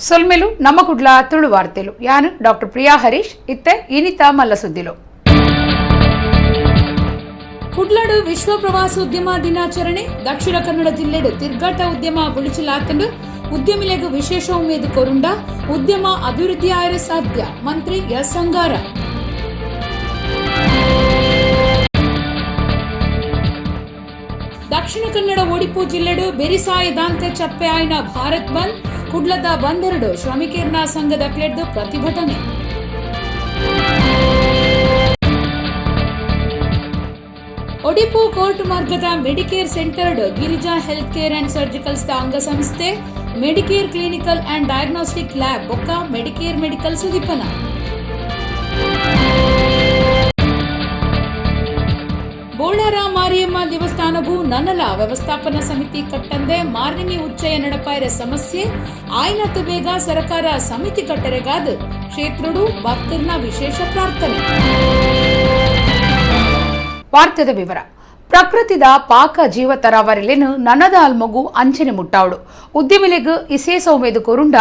ಸೊಲ್ಮೆಲು ನಮ್ಮ ಕುಡ್ಲ ತುಳು ವಾರ್ತೆಲು. ಯಾನು ಡಾಕ್ಟರ್ ಪ್ರಿಯಾ ಹರೀಶ್. ಇತ್ತೆ ಇನಿತ ಮಲ್ಲ ಸುದ್ದಿಲು. ಕುಡ್ಲಡು ವಿಶ್ವ ಪ್ರವಾಸೋದ್ಯಮ ದಿನಾಚರಣೆ. ದಕ್ಷಿಣ ಕನ್ನಡ ಜಿಲ್ಲೆಡು ತಿರ್ಗಾಟ ಉದ್ಯಮ ಬುಳಿಚಿಲಾತಂಡು. ಉದ್ಯಮಿಲೆಗ್ ವಿಶೇಷ ಉಮೇದು ಕೊರುಂಡ ಉದ್ಯಮ ಅಭಿವೃದ್ಧಿ ಆಯರೆ ಸಾಧ್ಯ: ಮಂತ್ರಿ ಎಸ್ ಅಂಗಾರ. ದಕ್ಷಿಣ ಕನ್ನಡ ಒಡಿಪು ಜಿಲ್ಲೆಡು ಬೆರಿಸಾಯ ದಾಂತೆ ಚಪ್ಪೆ ಆಯ್ನ ಭಾರತ್ ಬಂದ್. ಕುಡ್ಲದ ಬಂದೆರಡು ಶ್ರಮಿಕೇರ್ನ ಸಂಘದ ಕ್ಲೆಡ್ದು ಪ್ರತಿಭಟನೆ. ಒಡಿಪು ಕೋರ್ಟ್ ಮಾರ್ಗದ Medicare centre Girija health care and surgicals the ಅಂಗಸಂಸ್ಥೆ Medicare clinical and diagnostic lab ಬೊಕ್ಕ ಮೆಡಿಕೇರ್ ಮೆಡಿಕಲ್ ಸುದೀಪನ. ಬೋಳಾರ ಮಾರಿಯಮ್ಮ ದೇವಸ್ಥಾನಗೂ ನನ್ನಲ ವ್ಯವಸ್ಥಾಪನಾ ಸಮಿತಿ ಕಟ್ಟಂದೆ ಮಾರ್ನಿಮಿ ಉಚ್ಚಯ ನಡಪಾಯರ ಸಮಸ್ಯೆ ಆಯ್ನತ್ತು ಬೇಗ ಸರಕಾರ ಸಮಿತಿ ಕಟ್ಟರೆಗಾದ ಕ್ಷೇತ್ರಡು ಭಕ್ತರ್ನ ವಿಶೇಷ ಪ್ರಾರ್ಥನೆ. ವಾರ್ತೆದ ವಿವರ. ಪ್ರಕೃತಿದ ಪಾಕ ಜೀವ ತರಾವರಿಲೇನು ನನದ ಅಲ್ಮಗು ಅಂಚನೆ ಮುಟ್ಟಾವಡು. ಉದ್ಯಮಿಲೆಗ್ ಇಸೇಸ ಉಮೇದು ಕೊರುಂಡ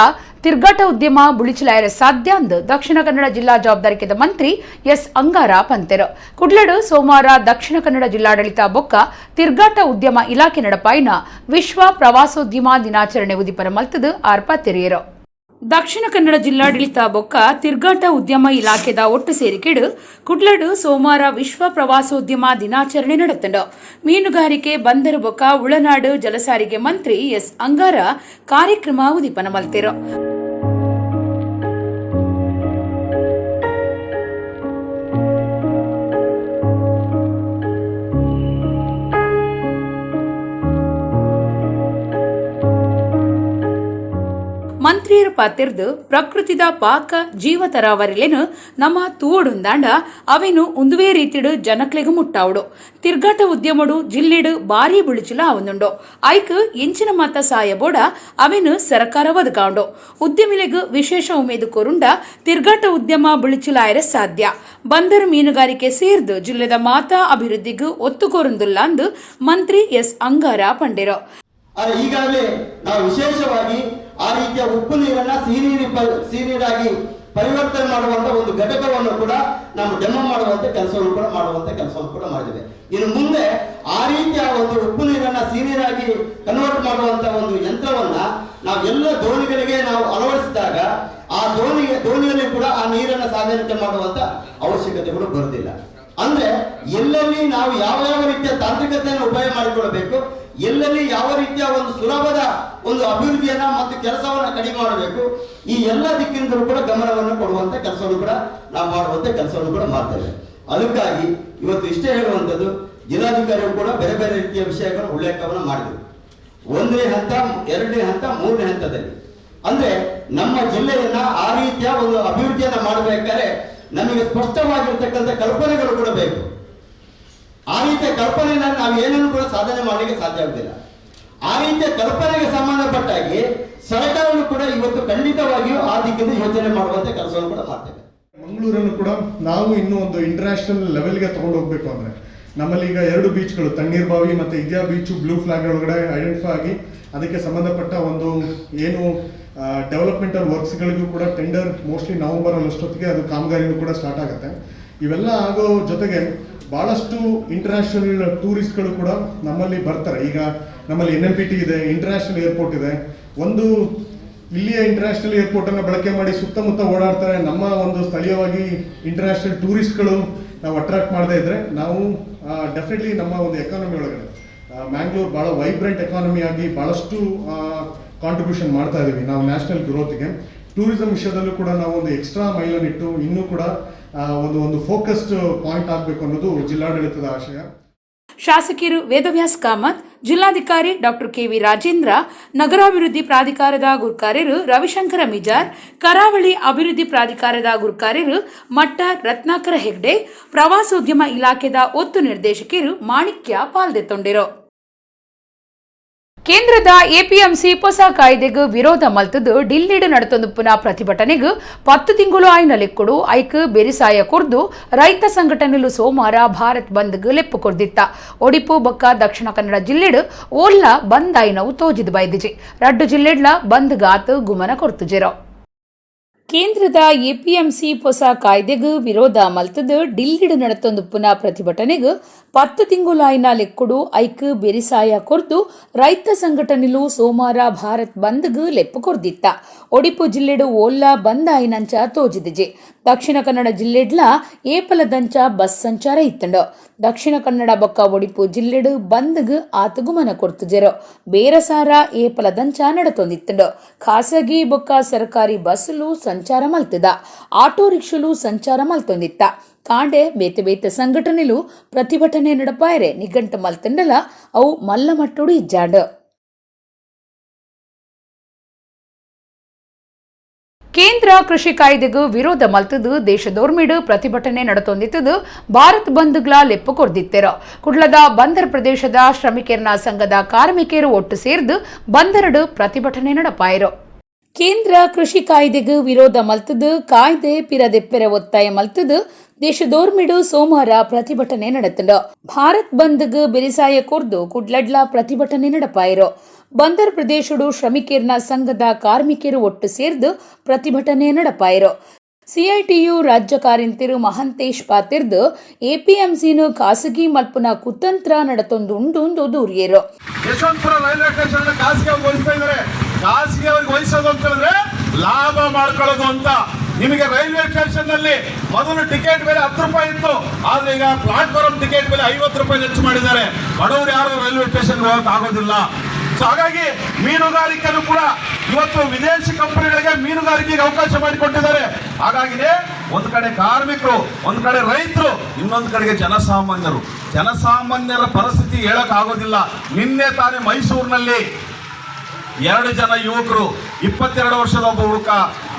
ತಿರ್ಗಾಟ ಉದ್ಯಮ ಬುಳಿಚಲಾಯರ ಸಾಧ್ಯ ಅಂದ್ ದಕ್ಷಿಣ ಕನ್ನಡ ಜಿಲ್ಲಾ ಜವಾಬ್ದಾರಿಕೆದ ಮಂತ್ರಿ ಎಸ್ ಅಂಗಾರ ಪಂತೆರು. ಕುಡ್ಲಡು ಸೋಮವಾರ ದಕ್ಷಿಣ ಕನ್ನಡ ಜಿಲ್ಲಾಡಳಿತ ಬೊಕ್ಕ ತಿರ್ಗಾಟ ಉದ್ಯಮ ಇಲಾಖೆ ನಡಪಾಯಿನ ವಿಶ್ವ ಪ್ರವಾಸೋದ್ಯಮ ದಿನಾಚರಣೆ ಉದಿಪನ ಮಲ್ತದು ಆರ್ ಪಾತೆರಿಯೆರು. ದಕ್ಷಿಣ ಕನ್ನಡ ಜಿಲ್ಲಾಡಳಿತ ಬೊಕ್ಕ ತಿರ್ಗಾಟ ಉದ್ಯಮ ಇಲಾಖೆದ ಒಟ್ಟು ಸೇರಿಕೆಡು ಕುಡ್ಲಡು ಸೋಮವಾರ ವಿಶ್ವ ಪ್ರವಾಸೋದ್ಯಮ ದಿನಾಚರಣೆ ನಡೆತಂಡು. ಮೀನುಗಾರಿಕೆ, ಬಂದರು ಬೊಕ್ಕ ಉಳನಾಡು ಜಲಸಾರಿಗೆ ಮಂತ್ರಿ ಎಸ್ ಅಂಗಾರ ಕಾರ್ಯಕ್ರಮ ಉದಿಪನ ಮಲ್ತೆರು. ಮಂತ್ರಿಯರು ಪಾತಿರ್ದು, ಪ್ರಕೃತಿದ ಪಾಕ ಜೀವ ತರಾವರಿಲೇನು ನಮ್ಮ ತೂವಡುಂದಾಂಡ ಅವೇನು ಉಂದುವೇ ರೀತಿಡು ಜನಕ್ಲೆಗ್ ಮುಟ್ಟಾವುಡು. ತಿರ್ಗಾಟ ಉದ್ಯಮಡು ಜಿಲ್ಲೆಡು ಬಾರಿ ಬುಳಿಚಿಲ ಆವೊಂದುಂಡು. ಐಕ್ ಎಂಚಿನ ಮಾತ ಸಾಯ ಬೋಡ ಅವೇನು ಸರಕಾರ ಒದಗಾಂಡು. ಉದ್ಯಮಿಲೆಗ್ ವಿಶೇಷ ಉಮೇದು ಕೊರುಂಡ ತಿರ್ಗಾಟ ಉದ್ಯಮ ಬುಳಿಚಿಲಾಯರೆ ಸಾಧ್ಯ. ಬಂದರು, ಮೀನುಗಾರಿಕೆ ಸೇರ್ದು ಜಿಲ್ಲೆದ ಮಾತಾ ಅಭಿವೃದ್ಧಿಗೂ ಒತ್ತು ಕೋರುಂದುಲ್ಲ ಅಂದು ಮಂತ್ರಿ ಎಸ್ ಅಂಗಾರ ಪಂಡೆರು. ಆದರೆ ಈಗಾಗಲೇ ನಾವು ವಿಶೇಷವಾಗಿ ಆ ರೀತಿಯ ಉಪ್ಪು ನೀರನ್ನ ಸಿಹಿನೀರಿ ಸಿಹಿನೀರಾಗಿ ಪರಿವರ್ತನೆ ಮಾಡುವಂತ ಒಂದು ಘಟಕವನ್ನು ಕೂಡ ನಾವು ಡೆಮೋ ಮಾಡುವಂತ ಕೆಲಸವನ್ನು ಕೂಡ ಮಾಡಿದ್ದೇವೆ. ಇನ್ನು ಮುಂದೆ ಆ ರೀತಿಯ ಒಂದು ಉಪ್ಪು ನೀರನ್ನ ಸಿಹಿನೀರಾಗಿ ಕನ್ವರ್ಟ್ ಮಾಡುವಂತ ಒಂದು ಯಂತ್ರವನ್ನ ನಾವು ಎಲ್ಲ ದೋಣಿಗಳಿಗೆ ನಾವು ಅಳವಡಿಸಿದಾಗ ಆ ದೋಣಿಯಲ್ಲಿ ಕೂಡ ಆ ನೀರನ್ನ ಸಾಗಾಣಿಕೆ ಮಾಡುವಂತ ಅವಶ್ಯಕತೆಗಳು ಬರುವುದಿಲ್ಲ. ಅಂದ್ರೆ ಎಲ್ಲೆಲ್ಲಿ ನಾವು ಯಾವ ಯಾವ ರೀತಿಯ ತಾಂತ್ರಿಕತೆಯನ್ನು ಉಪಯೋಗ ಮಾಡಿಕೊಳ್ಳಬೇಕು, ಎಲ್ಲೆಲ್ಲಿ ಯಾವ ರೀತಿಯ ಒಂದು ಸುಲಭದ ಒಂದು ಅಭಿವೃದ್ಧಿಯನ್ನ ಮತ್ತು ಕೆಲಸವನ್ನ ಕಡಿಮೆ ಮಾಡಬೇಕು, ಈ ಎಲ್ಲ ದಿಕ್ಕಿನಿಂದಲೂ ಕೂಡ ಗಮನವನ್ನು ಕೊಡುವಂತ ಕೆಲಸವನ್ನು ಕೂಡ ನಾವು ಮಾಡುವಂತ ಕೆಲಸವನ್ನು ಕೂಡ ಮಾಡ್ತೇವೆ. ಅದಕ್ಕಾಗಿ ಇವತ್ತು ಇಷ್ಟೇ ಹೇಳುವಂಥದ್ದು. ಜಿಲ್ಲಾಧಿಕಾರಿಗಳು ಕೂಡ ಬೇರೆ ಬೇರೆ ರೀತಿಯ ವಿಷಯಗಳ ಉಲ್ಲೇಖವನ್ನು ಮಾಡಿದರು. ಒಂದನೇ ಹಂತ, ಎರಡನೇ ಹಂತ, ಮೂರನೇ ಹಂತದಲ್ಲಿ, ಅಂದ್ರೆ ನಮ್ಮ ಜಿಲ್ಲೆಯನ್ನ ಆ ರೀತಿಯ ಒಂದು ಅಭಿವೃದ್ಧಿಯನ್ನ ಮಾಡಬೇಕಾದ್ರೆ ನಮಗೆ ಸ್ಪಷ್ಟವಾಗಿರ್ತಕ್ಕಂಥ ಕಲ್ಪನೆಗಳು ಕೂಡ ಬೇಕು. ಆ ರೀತಿಯ ಕಲ್ಪನೆಯನ್ನ ನಾವು ಏನನ್ನು ಕೂಡ ಸಾಧನೆ ಮಾಡಲಿಕ್ಕೆ ಸಾಧ್ಯ ಆಗುದಿಲ್ಲ. ಆ ರೀತಿಯ ಕಲ್ಪನೆಗೆ ಸಂಬಂಧಪಟ್ಟಾಗಿ ಸರ್ಕಾರವು ಕೂಡ ಇವತ್ತು ಖಂಡಿತವಾಗಿಯೂ ಆ ದಿಕ್ಕಿಂದ ಯೋಚನೆ ಮಾಡುವಂತ ಕೆಲಸವನ್ನು ಕೂಡ ಮಾಡ್ತೇವೆ. ಮಂಗಳೂರನ್ನು ಕೂಡ ನಾವು ಇನ್ನೂ ಒಂದು ಇಂಟರ್ನ್ಯಾಷನಲ್ ಲೆವೆಲ್ಗೆ ತಗೊಂಡು ಹೋಗ್ಬೇಕು ಅಂದ್ರೆ, ನಮ್ಮಲ್ಲಿ ಈಗ ಎರಡು ಬೀಚ್ಗಳು, ತಣ್ಣೀರ್ಬಾವಿ ಮತ್ತು ಇದ್ಯಾ ಬೀಚು, ಬ್ಲೂ ಫ್ಲಾಗ್ ಒಳಗಡೆ ಐಡೆಂಟಿಫೈ ಆಗಿ ಅದಕ್ಕೆ ಸಂಬಂಧಪಟ್ಟ ಒಂದು ಏನು ಡೆವಲಪ್ಮೆಂಟಲ್ ವರ್ಕ್ಸ್ಗಳಿಗೂ ಕೂಡ ಟೆಂಡರ್ ಮೋಸ್ಟ್ಲಿ ನವಂಬರ್ ಅಷ್ಟೊತ್ತಿಗೆ ಅದು ಕಾಮಗಾರಿನೂ ಕೂಡ ಸ್ಟಾರ್ಟ್ ಆಗುತ್ತೆ. ಇವೆಲ್ಲ ಆಗೋ ಜೊತೆಗೆ ಭಾಳಷ್ಟು ಇಂಟರ್ನ್ಯಾಷನಲ್ ಟೂರಿಸ್ಟ್ಗಳು ಕೂಡ ನಮ್ಮಲ್ಲಿ ಬರ್ತಾರೆ. ಈಗ ನಮ್ಮಲ್ಲಿ ಎನ್ಎಂಪಿಟಿ ಇದೆ, ಇಂಟರ್ನ್ಯಾಷನಲ್ ಏರ್ಪೋರ್ಟ್ ಇದೆ. ಒಂದು ಇಲ್ಲಿಯ ಇಂಟರ್ನ್ಯಾಷನಲ್ ಏರ್ಪೋರ್ಟನ್ನು ಬಳಕೆ ಮಾಡಿ ಸುತ್ತಮುತ್ತ ಓಡಾಡ್ತಾರೆ. ನಮ್ಮ ಒಂದು ಸ್ಥಳೀಯವಾಗಿ ಇಂಟರ್ನ್ಯಾಷನಲ್ ಟೂರಿಸ್ಟ್ಗಳು ನಾವು ಅಟ್ರಾಕ್ಟ್ ಮಾಡದೇ ಇದ್ದರೆ, ನಾವು ಡೆಫಿನೆಟ್ಲಿ ನಮ್ಮ ಒಂದು ಎಕಾನಮಿ ಒಳಗಡೆ, ಮ್ಯಾಂಗ್ಳೂರ್ ಭಾಳ ವೈಬ್ರೆಂಟ್ ಎಕಾನಮಿ ಆಗಿ ಭಾಳಷ್ಟು ಕಾಂಟ್ರಿಬ್ಯೂಷನ್ ಮಾಡ್ತಾ ಇದ್ದೀವಿ ನಾವು ನ್ಯಾಷನಲ್ ಗ್ರೋತ್ಗೆ. ಟೂರಿಸಂ ವಿಷಯದಲ್ಲೂ ಕೂಡ ನಾವು ಒಂದು ಎಕ್ಸ್ಟ್ರಾ ಮೈಲನ್ನು ಇಟ್ಟು ಇನ್ನೂ ಕೂಡ ಒಂದು ಒಂದು ಫೋಕಸ್ಡ್ ಪಾಯಿಂಟ್ ಆಗಬೇಕು ಅನ್ನೋದು ಜಿಲ್ಲಾಡಳಿತದ ಆಶಯ. ಶಾಸಕಿಯರು ವೇದವ್ಯಾಸ್ ಕಾಮತ್, ಜಿಲ್ಲಾಧಿಕಾರಿ ಡಾಕ್ಟರ್ ಕೆವಿ ರಾಜೇಂದ್ರ, ನಗರಾಭಿವೃದ್ಧಿ ಪ್ರಾಧಿಕಾರದ ಗುರ್ಕಾರ್ಯರು ರವಿಶಂಕರ ಮಿಜಾರ್, ಕರಾವಳಿ ಅಭಿವೃದ್ಧಿ ಪ್ರಾಧಿಕಾರದ ಗುರ್ಕಾರ್ಯರು ಮಟ್ಟ ರತ್ನಾಕರ ಹೆಗ್ಡೆ, ಪ್ರವಾಸೋದ್ಯಮ ಇಲಾಖೆದ ಒತ್ತು ನಿರ್ದೇಶಕರು ಮಾಣಿಕ್ಯ ಪಾಲ್ದೆತ್ತೊಂಡಿರು. ಕೇಂದ್ರದ ಎಪಿಎಂಸಿ ಹೊಸ ಕಾಯ್ದೆಗ್ ವಿರೋಧ ಮಲ್ತದು ಡಿಲ್ಲಿಡ್ ನಡತೊಂದುಪ್ಪುನ ಪ್ರತಿಭಟನೆಗ್ 10 ತಿಂಗಳು ಆಯ್ನ ಲೆಕ್ಕುಡು ಐಕ್ ಬೆರಿಸಾಯ ಕೊರ್ದು ರೈತ ಸಂಘಟನೆಲು ಸೋಮವಾರ ಭಾರತ್ ಬಂದ್ಗ್ ಲೆಪ್ಪು ಕೊರ್ದಿತ್ತ. ಒಡಿಪು ಬೊಕ್ಕ ದಕ್ಷಿಣ ಕನ್ನಡ ಜಿಲ್ಲೆಡ್ ಓಲ್ಲ ಬಂದ್ ಆಯಿನವು ತೋಜಿದ್ ಬೈದಿಜಿ. ರಡ್ಡು ಜಿಲ್ಲೆಡ್ಲ ಬಂದ್ ಗಾತ್ ಗುಮನ ಕೊರ್ತುಜೆರೋ. ಕೇಂದ್ರದ ಎಪಿಎಂಸಿ ಹೊಸ ಕಾಯ್ದೆಗ್ ವಿರೋಧ ಮಲ್ತದು ಡಿಲ್ಲಿಡ್ ನಡತೊಂದುಪ್ಪುನ ಪ್ರತಿಭಟನೆಗ್ 10 ತಿಂಗುಲಾಯಿನ ಲೆಕ್ಕುಡು ಐಕ್ ಬೆರಿಸಾಯ ಕೊರ್ದು ರೈತ ಸಂಘಟನೆಲು ಸೋಮವಾರ ಭಾರತ್ ಬಂದ್ಗ್ ಲೆಪ್ಪು ಕೊರ್ದಿತ್ತ. ಒಡಿಪು ಜಿಲ್ಲೆಡು ಓಲ್ಲ ಬಂದ್ ಆಯಿನಂಚ ತೋಜಿದಿಜಿ. ದಕ್ಷಿಣ ಕನ್ನಡ ಜಿಲ್ಲೆಡ್ಲ ಏಪಲದಂಚ ಬಸ್ ಸಂಚಾರ ಇತ್ತಂಡು. ದಕ್ಷಿಣ ಕನ್ನಡ ಬೊಕ್ಕ ಒಡಿಪು ಜಿಲ್ಲೆಡು ಬಂದ್ಗ್ ಆತ್ ಗುಮನ ಕೊರ್ತುಜೆರು. ಬೇರಸಾರ ಏಪಲದಂಚ ನಡತೊಂದಿತ್ತಂಡು. ಖಾಸಗಿ ಬೊಕ್ಕ ಸರ್ಕಾರಿ ಬಸ್ಲು ಸಂಚಾರ ಮಲ್ತದ, ಆಟೋ ರಿಕ್ಷಲು ಸಂಚಾರ ಮಲ್ತೊಂದಿತ್ತ. ಕಾಂಡೆ ಬೇತೆ ಬೇತೆ ಸಂಘಟನೆಲು ಪ್ರತಿಭಟನೆ ನಡಪಾಯರೆ ನಿಘಂಟು ಮಲ್ತಂಡಲ ಅವು ಮಲ್ಲ ಮಟ್ಟೋಡು ಇಜ್ಜಾಂಡ್. ಕೇಂದ್ರ ಕೃಷಿ ಕಾಯ್ದೆಗೂ ವಿರೋಧ ಮಲ್ತದು ದೇಶದೋರ್ಮಿಡು ಪ್ರತಿಭಟನೆ ನಡತೊಂದಿತ್ತದು ಭಾರತ್ ಬಂದ್ಗ್ಲ ಲೆಪ್ಪು ಕೊರ್ದಿತ್ತೆರು. ಕುಡ್ಲದ ಬಂದರ್ ಪ್ರದೇಶದ ಶ್ರಮಿಕೆರ್ನ ಸಂಘದ ಕಾರ್ಮಿಕರು ಒಟ್ಟು ಸೇರ್ದು ಬಂದರಡು ಪ್ರತಿಭಟನೆ ನಡಪಾಯರು. ಕೇಂದ್ರ ಕೃಷಿ ಕಾಯ್ದೆಗೂ ವಿರೋಧ ಮಲ್ತದು ಕಾಯ್ದೆ ಪಿರದೆಪ್ಪೆರೆ ಒತ್ತಾಯ ಮಲ್ತದು ದೇಶದೋರ್ಮಿಡು ಸೋಮವಾರ ಪ್ರತಿಭಟನೆ ನಡೆತಂಡು. ಭಾರತ್ ಬಂದ್ಗ್ ಬೆರಿಸಾಯ ಕೊರ್ದು ಕುಡ್ಲಡ್ಲ ಪ್ರತಿಭಟನೆ ನಡಪಾಯರು. ಬಂದರ್ ಪ್ರದೇಶಡು ಶ್ರಮಿಕೆರ್ನ ಸಂಘದ ಕಾರ್ಮಿಕರು ಒಟ್ಟು ಸೇರ್ದು ಪ್ರತಿಭಟನೆ ನಡಪಾಯರು. ಸಿಐಟಿಯು ರಾಜ್ಯ ಕಾರ್ಯಂತಿರು ಮಹಂತೇಶ್ ಪಾತಿರ್ದು ಎಪಿಎಂಸಿನ ಖಾಸಗಿ ಮಲ್ಪುನ ಕುತಂತ್ರ ನಡತೊಂದು ಉಂಡು ದೂರಿಯರು. ಯಶವಂತಪುರ ರೈಲ್ವೆ ಸ್ಟೇಷನ್ ಖಾಸಗಿ ವಹಿಸ್ತಾ ಇದ್ದಾರೆ. ಖಾಸಗಿ ಅವ್ರಿಗೆ ವಹಿಸೋದು ಅಂತ ಹೇಳಿದ್ರೆ ಲಾಭ ಮಾಡ್ಕೊಳ್ಳೋದು ಅಂತ. ನಿಮಗೆ ರೈಲ್ವೆ ಸ್ಟೇಷನ್ ನಲ್ಲಿ ಮೊದಲು ಟಿಕೆಟ್ ಬೆಲೆ 10 ರೂಪಾಯಿ ಇತ್ತು, ಆದ್ರೆ ಈಗ ಪ್ಲಾಟ್ಫಾರ್ಮ್ ಟಿಕೆಟ್ ಬೆಲೆ 50 ರೂಪಾಯಿ ಹೆಚ್ಚು ಮಾಡಿದ್ದಾರೆ. ಬಡವರು ಯಾರು ರೈಲ್ವೆ ಸ್ಟೇಷನ್ ಹೋಗಕ್ ಆಗೋದಿಲ್ಲ. ಸೊ ಹಾಗಾಗಿ ಮೀನುಗಾರಿಕೆನೂ ಕೂಡ ಇವತ್ತು ವಿದೇಶಿ ಕಂಪನಿಗಳಿಗೆ ಮೀನುಗಾರಿಕೆಗೆ ಅವಕಾಶ ಮಾಡಿಕೊಟ್ಟಿದ್ದಾರೆ. ಹಾಗಾಗಿನೇ ಒಂದು ಕಡೆ ಕಾರ್ಮಿಕರು, ಒಂದು ಕಡೆ ರೈತರು, ಇನ್ನೊಂದು ಕಡೆಗೆ ಜನಸಾಮಾನ್ಯರು. ಜನಸಾಮಾನ್ಯರ ಪರಿಸ್ಥಿತಿ ಹೇಳಕ್ ಆಗೋದಿಲ್ಲ. ನಿನ್ನೆ ತಾನೇ ಮೈಸೂರಿನಲ್ಲಿ 2 ಜನ ಯುವಕರು, 22 ವರ್ಷದ ಒಬ್ಬ ಹುಡುಗ,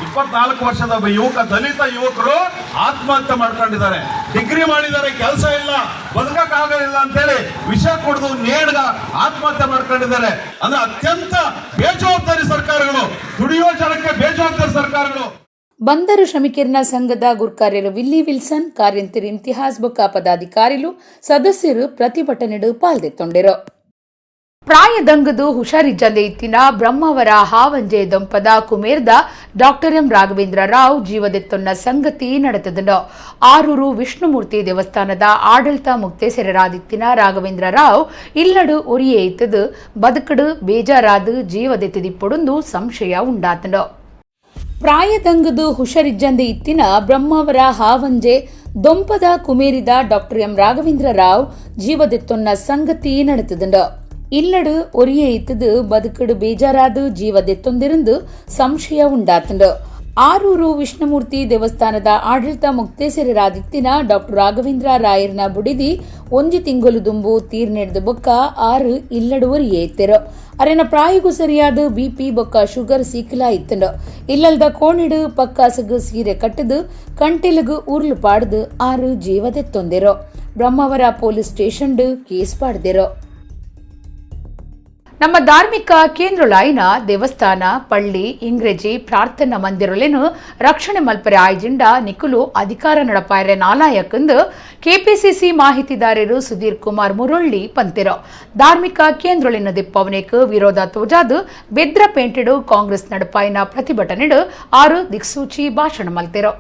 24 ವರ್ಷದ ಒಬ್ಬ ಯುವಕ, ದಲಿತ ಯುವಕರು ಆತ್ಮಹತ್ಯೆ ಮಾಡ್ಕೊಂಡಿದ್ದಾರೆ. ಡಿಗ್ರಿ ಮಾಡಿದ್ದಾರೆ, ಕೆಲಸ ಇಲ್ಲ, ಬದುಕಕ್ಕಾಗಲಿಲ್ಲ ಅಂತೇಳಿ ವಿಷ ಕುಡಿದು ನೇಣ್ಗ ಆತ್ಮಹತ್ಯೆ ಮಾಡ್ಕೊಂಡಿದ್ದಾರೆ. ಅಂದ್ರೆ ಅತ್ಯಂತ ಬೇಜವಾಬ್ದಾರಿ ಸರ್ಕಾರಗಳು, ದುಡಿಯೋ ಜನಕ್ಕೆ ಬೇಜವಾಬ್ದಾರಿ ಸರ್ಕಾರಗಳು. ಬಂದರು ಶ್ರಮಿಕರ್ನ ಸಂಘದ ಗುರ್ಕಾರ್ಯರು ವಿಲ್ಲಿ ವಿಲ್ಸನ್, ಕಾರ್ಯಂತಿರು ಇಮ್ತಿಹಾಸ್ ಬೊಕ್ಕ ಪದಾಧಿಕಾರಿಲು ಸದಸ್ಯರು ಪ್ರತಿಭಟನೆಡು ಪಾಲ್ದೆತ್ತೊಂಡಿರು. ಪ್ರಾಯದಂಗದು ಹುಷಾರಿಜ್ಜಂದೆ ಇತ್ತಿನ ಬ್ರಹ್ಮಾವರ ಹಾವಂಜೆ ದೊಂಪದ ಕುಮೇರ್ದ ಡಾಕ್ಟರ್ ಎಂ ರಾಘವೇಂದ್ರ ರಾವ್ ಜೀವದೆತ್ತೊನ್ನ ಸಂಗತಿ ನಡೆತದಂಡು. ಆರೂರು ವಿಷ್ಣುಮೂರ್ತಿ ದೇವಸ್ಥಾನದ ಆಡಳಿತ ಮುಕ್ತೇಸರರಾದಿತ್ತಿನ ರಾಘವೇಂದ್ರ ರಾವ್ ಇಲ್ಲಡು ಒರಿಯೇ ಇತ್ತದು ಬದುಕಡು ಬೇಜಾರಾದು ಜೀವದೆತ್ತದಿಪ್ಪೊಡೊಂದು ಸಂಶಯ ಉಂಡಾತಂಡು. ಪ್ರಾಯದಂಗದು ಹುಷಾರಿಜ್ಜಂದೆ ಇತ್ತಿನ ಬ್ರಹ್ಮಾವರ ಹಾವಂಜೆ ದೊಂಪದ ಕುಮೇರಿದ ಡಾಕ್ಟರ್ ಎಂ ರಾಘವೇಂದ್ರ ರಾವ್ ಜೀವದೆತ್ತೊನ್ನ ಸಂಗತಿ ನಡೆತದಂಡು. ಇಲ್ಲಡು ಒರಿಯೇ ಇತ್ತದು ಬದುಕಡು ಬೇಜಾರಾದು ಜೀವದೆತ್ತೊಂದಿರಂದು ಸಂಶಯ ಉಂಡಾತಂಡು. ಆರೂರು ವಿಷ್ಣುಮೂರ್ತಿ ದೇವಸ್ಥಾನದ ಆಡಳಿತ ಮುಕ್ತೇಸರರಾದಿತ್ತಿನ ಡಾಕ್ಟರ್ ರಾಘವೇಂದ್ರ ರಾಯರ್ನ ಬುಡಿದಿ ಒಂಜಿ ತಿಂಗಳು ದುಂಬು ತೀರ್ನೆಡ್ದು ಬೊಕ್ಕ 6 ಇಲ್ಲಡು ಒರಿಯೇ ಇತ್ತೆರು. ಅರೆನ ಪ್ರಾಯಗೂ ಸರಿಯಾದ ಬಿಪಿ ಬೊಕ್ಕ ಶುಗರ್ ಸೀಕಲ ಇತ್ತಂಡು. ಇಲ್ಲಲ್ದ ಕೋಣಿಡು ಪಕ್ಕಾಸಗು ಸೀರೆ ಕಟ್ಟದು ಕಂಟೆಲುಗು ಉರ್ಲು ಪಾಡ್ದು 6 ಜೀವದೆತ್ತೊಂದಿರು. ಬ್ರಹ್ಮಾವರ ಪೊಲೀಸ್ ಸ್ಟೇಷನ್ ಕೇಸ್ ಪಾಡ್ದಿರು. ನಮ್ಮ ಧಾರ್ಮಿಕ ಕೇಂದ್ರಲಾಯಿನ ದೇವಸ್ಥಾನ, ಪಳ್ಳಿ, ಇಂಗ್ರೇಜಿ ಪ್ರಾರ್ಥನಾ ಮಂದಿರಲೇನು ರಕ್ಷಣೆ ಮಲ್ಪರೆ ಆಯ್ಜಿಂಡ ನಿಕುಲು ಅಧಿಕಾರ ನಡಪಾಯರೆ ನಾಲಾಯಕಂದು ಕೆಪಿಸಿಸಿ ಮಾಹಿತಿದಾರರು ಸುಧೀರ್ ಕುಮಾರ್ ಮುರೊಳ್ಳಿ ಪಂತಿರು. ಧಾರ್ಮಿಕ ಕೇಂದ್ರಲಿನ ದಿಪ್ಪವನೇಕ್ ವಿರೋಧ ತೋಜಾದು ಬೆದ್ರ ಪೇಂಟೆಡು ಕಾಂಗ್ರೆಸ್ ನಡಪಾಯಿನ ಪ್ರತಿಭಟನೆಡು 6 ದಿಕ್ಸೂಚಿ ಭಾಷಣ ಮಲ್ತಿರು.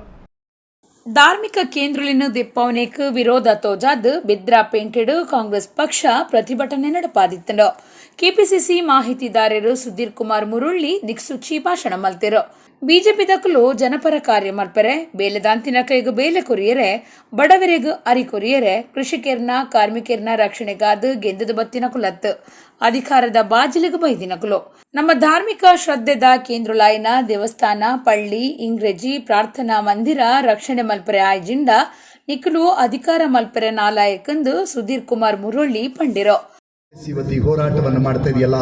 ಧಾರ್ಮಿಕ ಕೇಂದ್ರಲಿನ ದಿಪ್ಪವನೇಕ್ ವಿರೋಧ ತೋಜಾದ್ ಬೆದ್ರ ಪೇಂಟೆಡು ಕಾಂಗ್ರೆಸ್ ಪಕ್ಷ ಪ್ರತಿಭಟನೆ ನಡಪಾದಿತ್ತಂಡು. ಕೆಪಿಸಿಸಿ ಮಾಹಿತಿದಾರರು ಸುಧೀರ್ ಕುಮಾರ್ ಮುರುಳ್ಳಿ ದಿಕ್ಸೂಚಿ ಭಾಷಣ ಮಲ್ತಿರು. ಬಿಜೆಪಿ ದಕ್ಕಲು ಜನಪರ ಕಾರ್ಯ ಮಲ್ಪರೆ, ಬೇಲೆದಾಂತಿನ ಕೈಗು ಬೇಲೆ ಕೊರಿಯರೆ, ಬಡವರಿಗೂ ಅರಿ ಕೊರಿಯರೆ, ಕೃಷಿಕೆರ್ನ ಕಾರ್ಮಿಕೆರ್ನ ರಕ್ಷಣೆಗಾದ ಗೆದ್ದದ ಬತ್ತಿನ ಕುಲತ್ತು ಅಧಿಕಾರದ ಬಾಜಿಲಿಗೆ ಬೈದಿನಕುಲು. ನಮ್ಮ ಧಾರ್ಮಿಕ ಶ್ರದ್ಧೆದ ಕೇಂದ್ರಲಾಯಿನ ದೇವಸ್ಥಾನ, ಪಳ್ಳಿ, ಇಂಗ್ರೇಜಿ ಪ್ರಾರ್ಥನಾ ಮಂದಿರ ರಕ್ಷಣೆ ಮಲ್ಪರೆ ಆಯ್ಜಿಂಡ ನಿಕುಲು ಅಧಿಕಾರ ಮಲ್ಪರೆ ನಾಲಾಯಕಂದು ಸುಧೀರ್ ಕುಮಾರ್ ಮುರೊಳ್ಳಿ ಪಂಡಿರೋ. ಇವತ್ತು ಈ ಹೋರಾಟವನ್ನು ಮಾಡ್ತಾ ಇದೆಯಲ್ಲ,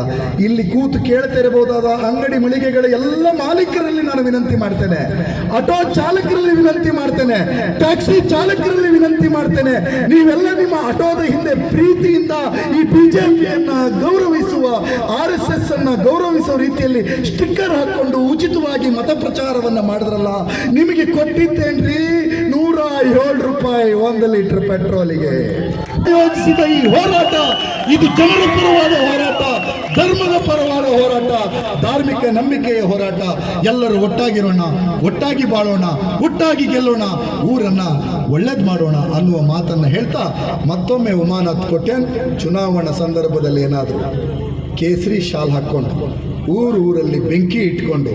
ಇಲ್ಲಿ ಕೂತು ಕೇಳ್ತಾ ಇರಬಹುದಾದ ಅಂಗಡಿ ಮಳಿಗೆಗಳ ಎಲ್ಲ ಮಾಲೀಕರಲ್ಲಿ ನಾನು ವಿನಂತಿ ಮಾಡ್ತೇನೆ, ಆಟೋ ಚಾಲಕರಲ್ಲಿ ವಿನಂತಿ ಮಾಡ್ತೇನೆ, ಟ್ಯಾಕ್ಸಿ ಚಾಲಕರಲ್ಲಿ ವಿನಂತಿ ಮಾಡ್ತೇನೆ, ನೀವೆಲ್ಲ ನಿಮ್ಮ ಆಟೋದ ಹಿಂದೆ ಪ್ರೀತಿಯಿಂದ ಈ ಬಿಜೆಪಿಯನ್ನ ಗೌರವಿಸುವ, RSS ಅನ್ನ ಗೌರವಿಸುವ ರೀತಿಯಲ್ಲಿ ಸ್ಟಿಕ್ಕರ್ ಹಾಕೊಂಡು ಉಚಿತವಾಗಿ ಮತ ಪ್ರಚಾರವನ್ನ ಮಾಡಿದ್ರಲ್ಲ, ನಿಮಗೆ ಕೊಟ್ಟಿದ್ದೇನ್ರಿ 107 ರೂಪಾಯಿ 1 ಲೀಟರ್ ಪೆಟ್ರೋಲಿಗೆ. ಆಯೋಜಿಸಿದ ಈ ಹೋರಾಟ ಇದು ಜನರ ಪರವಾದ ಹೋರಾಟ, ಧರ್ಮದ ಪರವಾದ ಹೋರಾಟ, ಧಾರ್ಮಿಕ ನಂಬಿಕೆಯ ಹೋರಾಟ. ಎಲ್ಲರೂ ಒಟ್ಟಾಗಿರೋಣ, ಒಟ್ಟಾಗಿ ಬಾಳೋಣ, ಒಟ್ಟಾಗಿ ಗೆಲ್ಲೋಣ, ಊರನ್ನ ಒಳ್ಳೇದು ಮಾಡೋಣ ಅನ್ನುವ ಮಾತನ್ನು ಹೇಳ್ತಾ ಮತ್ತೊಮ್ಮೆ ಉಮಾನಾಥ್ ಕೋಟ್ಯಾನ್ ಚುನಾವಣಾ ಸಂದರ್ಭದಲ್ಲಿ ಏನಾದರೂ ಕೇಸರಿ ಶಾಲ್ ಹಾಕ್ಕೊಂಡು ಊರೂರಲ್ಲಿ ಬೆಂಕಿ ಇಟ್ಕೊಂಡು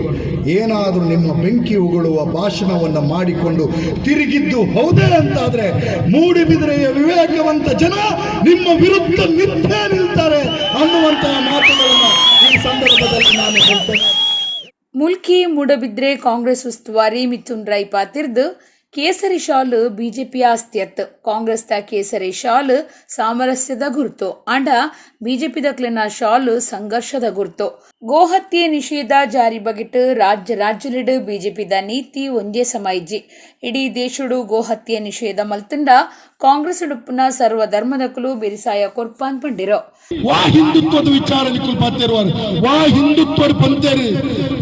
ಏನಾದರೂ ನಿಮ್ಮ ಬೆಂಕಿ ಉಗುಳುವ ಭಾಷಣವನ್ನು ಮಾಡಿಕೊಂಡು ತಿರುಗಿದ್ದು ಹೌದೇ ಅಂತಾದರೆ ಮೂಡಿಬಿದಿರೆಯ ವಿವೇಕವಂತ ಜನ ನಿಮ್ಮ ವಿರುದ್ಧ ನಿಂತೇ ನಿಲ್ತಾರೆ ಅನ್ನುವಂತಹ ಮಾತುಗಳನ್ನು ಈ ಸಂದರ್ಭದಲ್ಲಿ ನಾನು ಹೇಳ್ತೇನೆ. ಮುಲ್ಕಿ ಮೂಡಬಿದ್ರೆ ಕಾಂಗ್ರೆಸ್ ಉಸ್ತುವಾರಿ ಮಿಥುನ್ ರೈ ಪಾತಿರ್ದು ಕೇಸರಿ ಶಾಲ್ ಬಿಜೆಪಿ ಆಸ್ತಿಯತ್. ಕಾಂಗ್ರೆಸ್ದ ಕೇಸರಿ ಶಾಲ್ ಸಾಮರಸ್ಯದ ಗುರುತು, ಆಂಡ ಬಿಜೆಪಿದಕ್ಲಿನ ಶಾಲ್ ಸಂಘರ್ಷದ ಗುರುತು. ಗೋಹತ್ಯೆ ನಿಷೇಧ ಜಾರಿ ಬಗೆಟ್ ರಾಜ್ಯ ರಾಜ್ಯಲಿಡ್ ಬಿಜೆಪಿದ ನೀತಿ ಒಂದೇ ಸಮೈಜಿ. ಇಡೀ ದೇಶಡು ಗೋಹತ್ಯೆ ನಿಷೇಧ ಮಲ್ತುಂಡ ಕಾಂಗ್ರೆಸ್ ಉಡುಪುನ ಸರ್ವ ಧರ್ಮದಕುಲು ಬೆರಿಸಾಯ ಕೊರ್ಪಾನ್ ಪಂಡಿರೋ. ವಾ ಹಿಂದುತ್ವದ ವಿಚಾರ ನಿಕುಲ್ ಪಾತೇರುವರು, ವಾ ಹಿಂದುತ್ವದ ಪಂತೇರಿ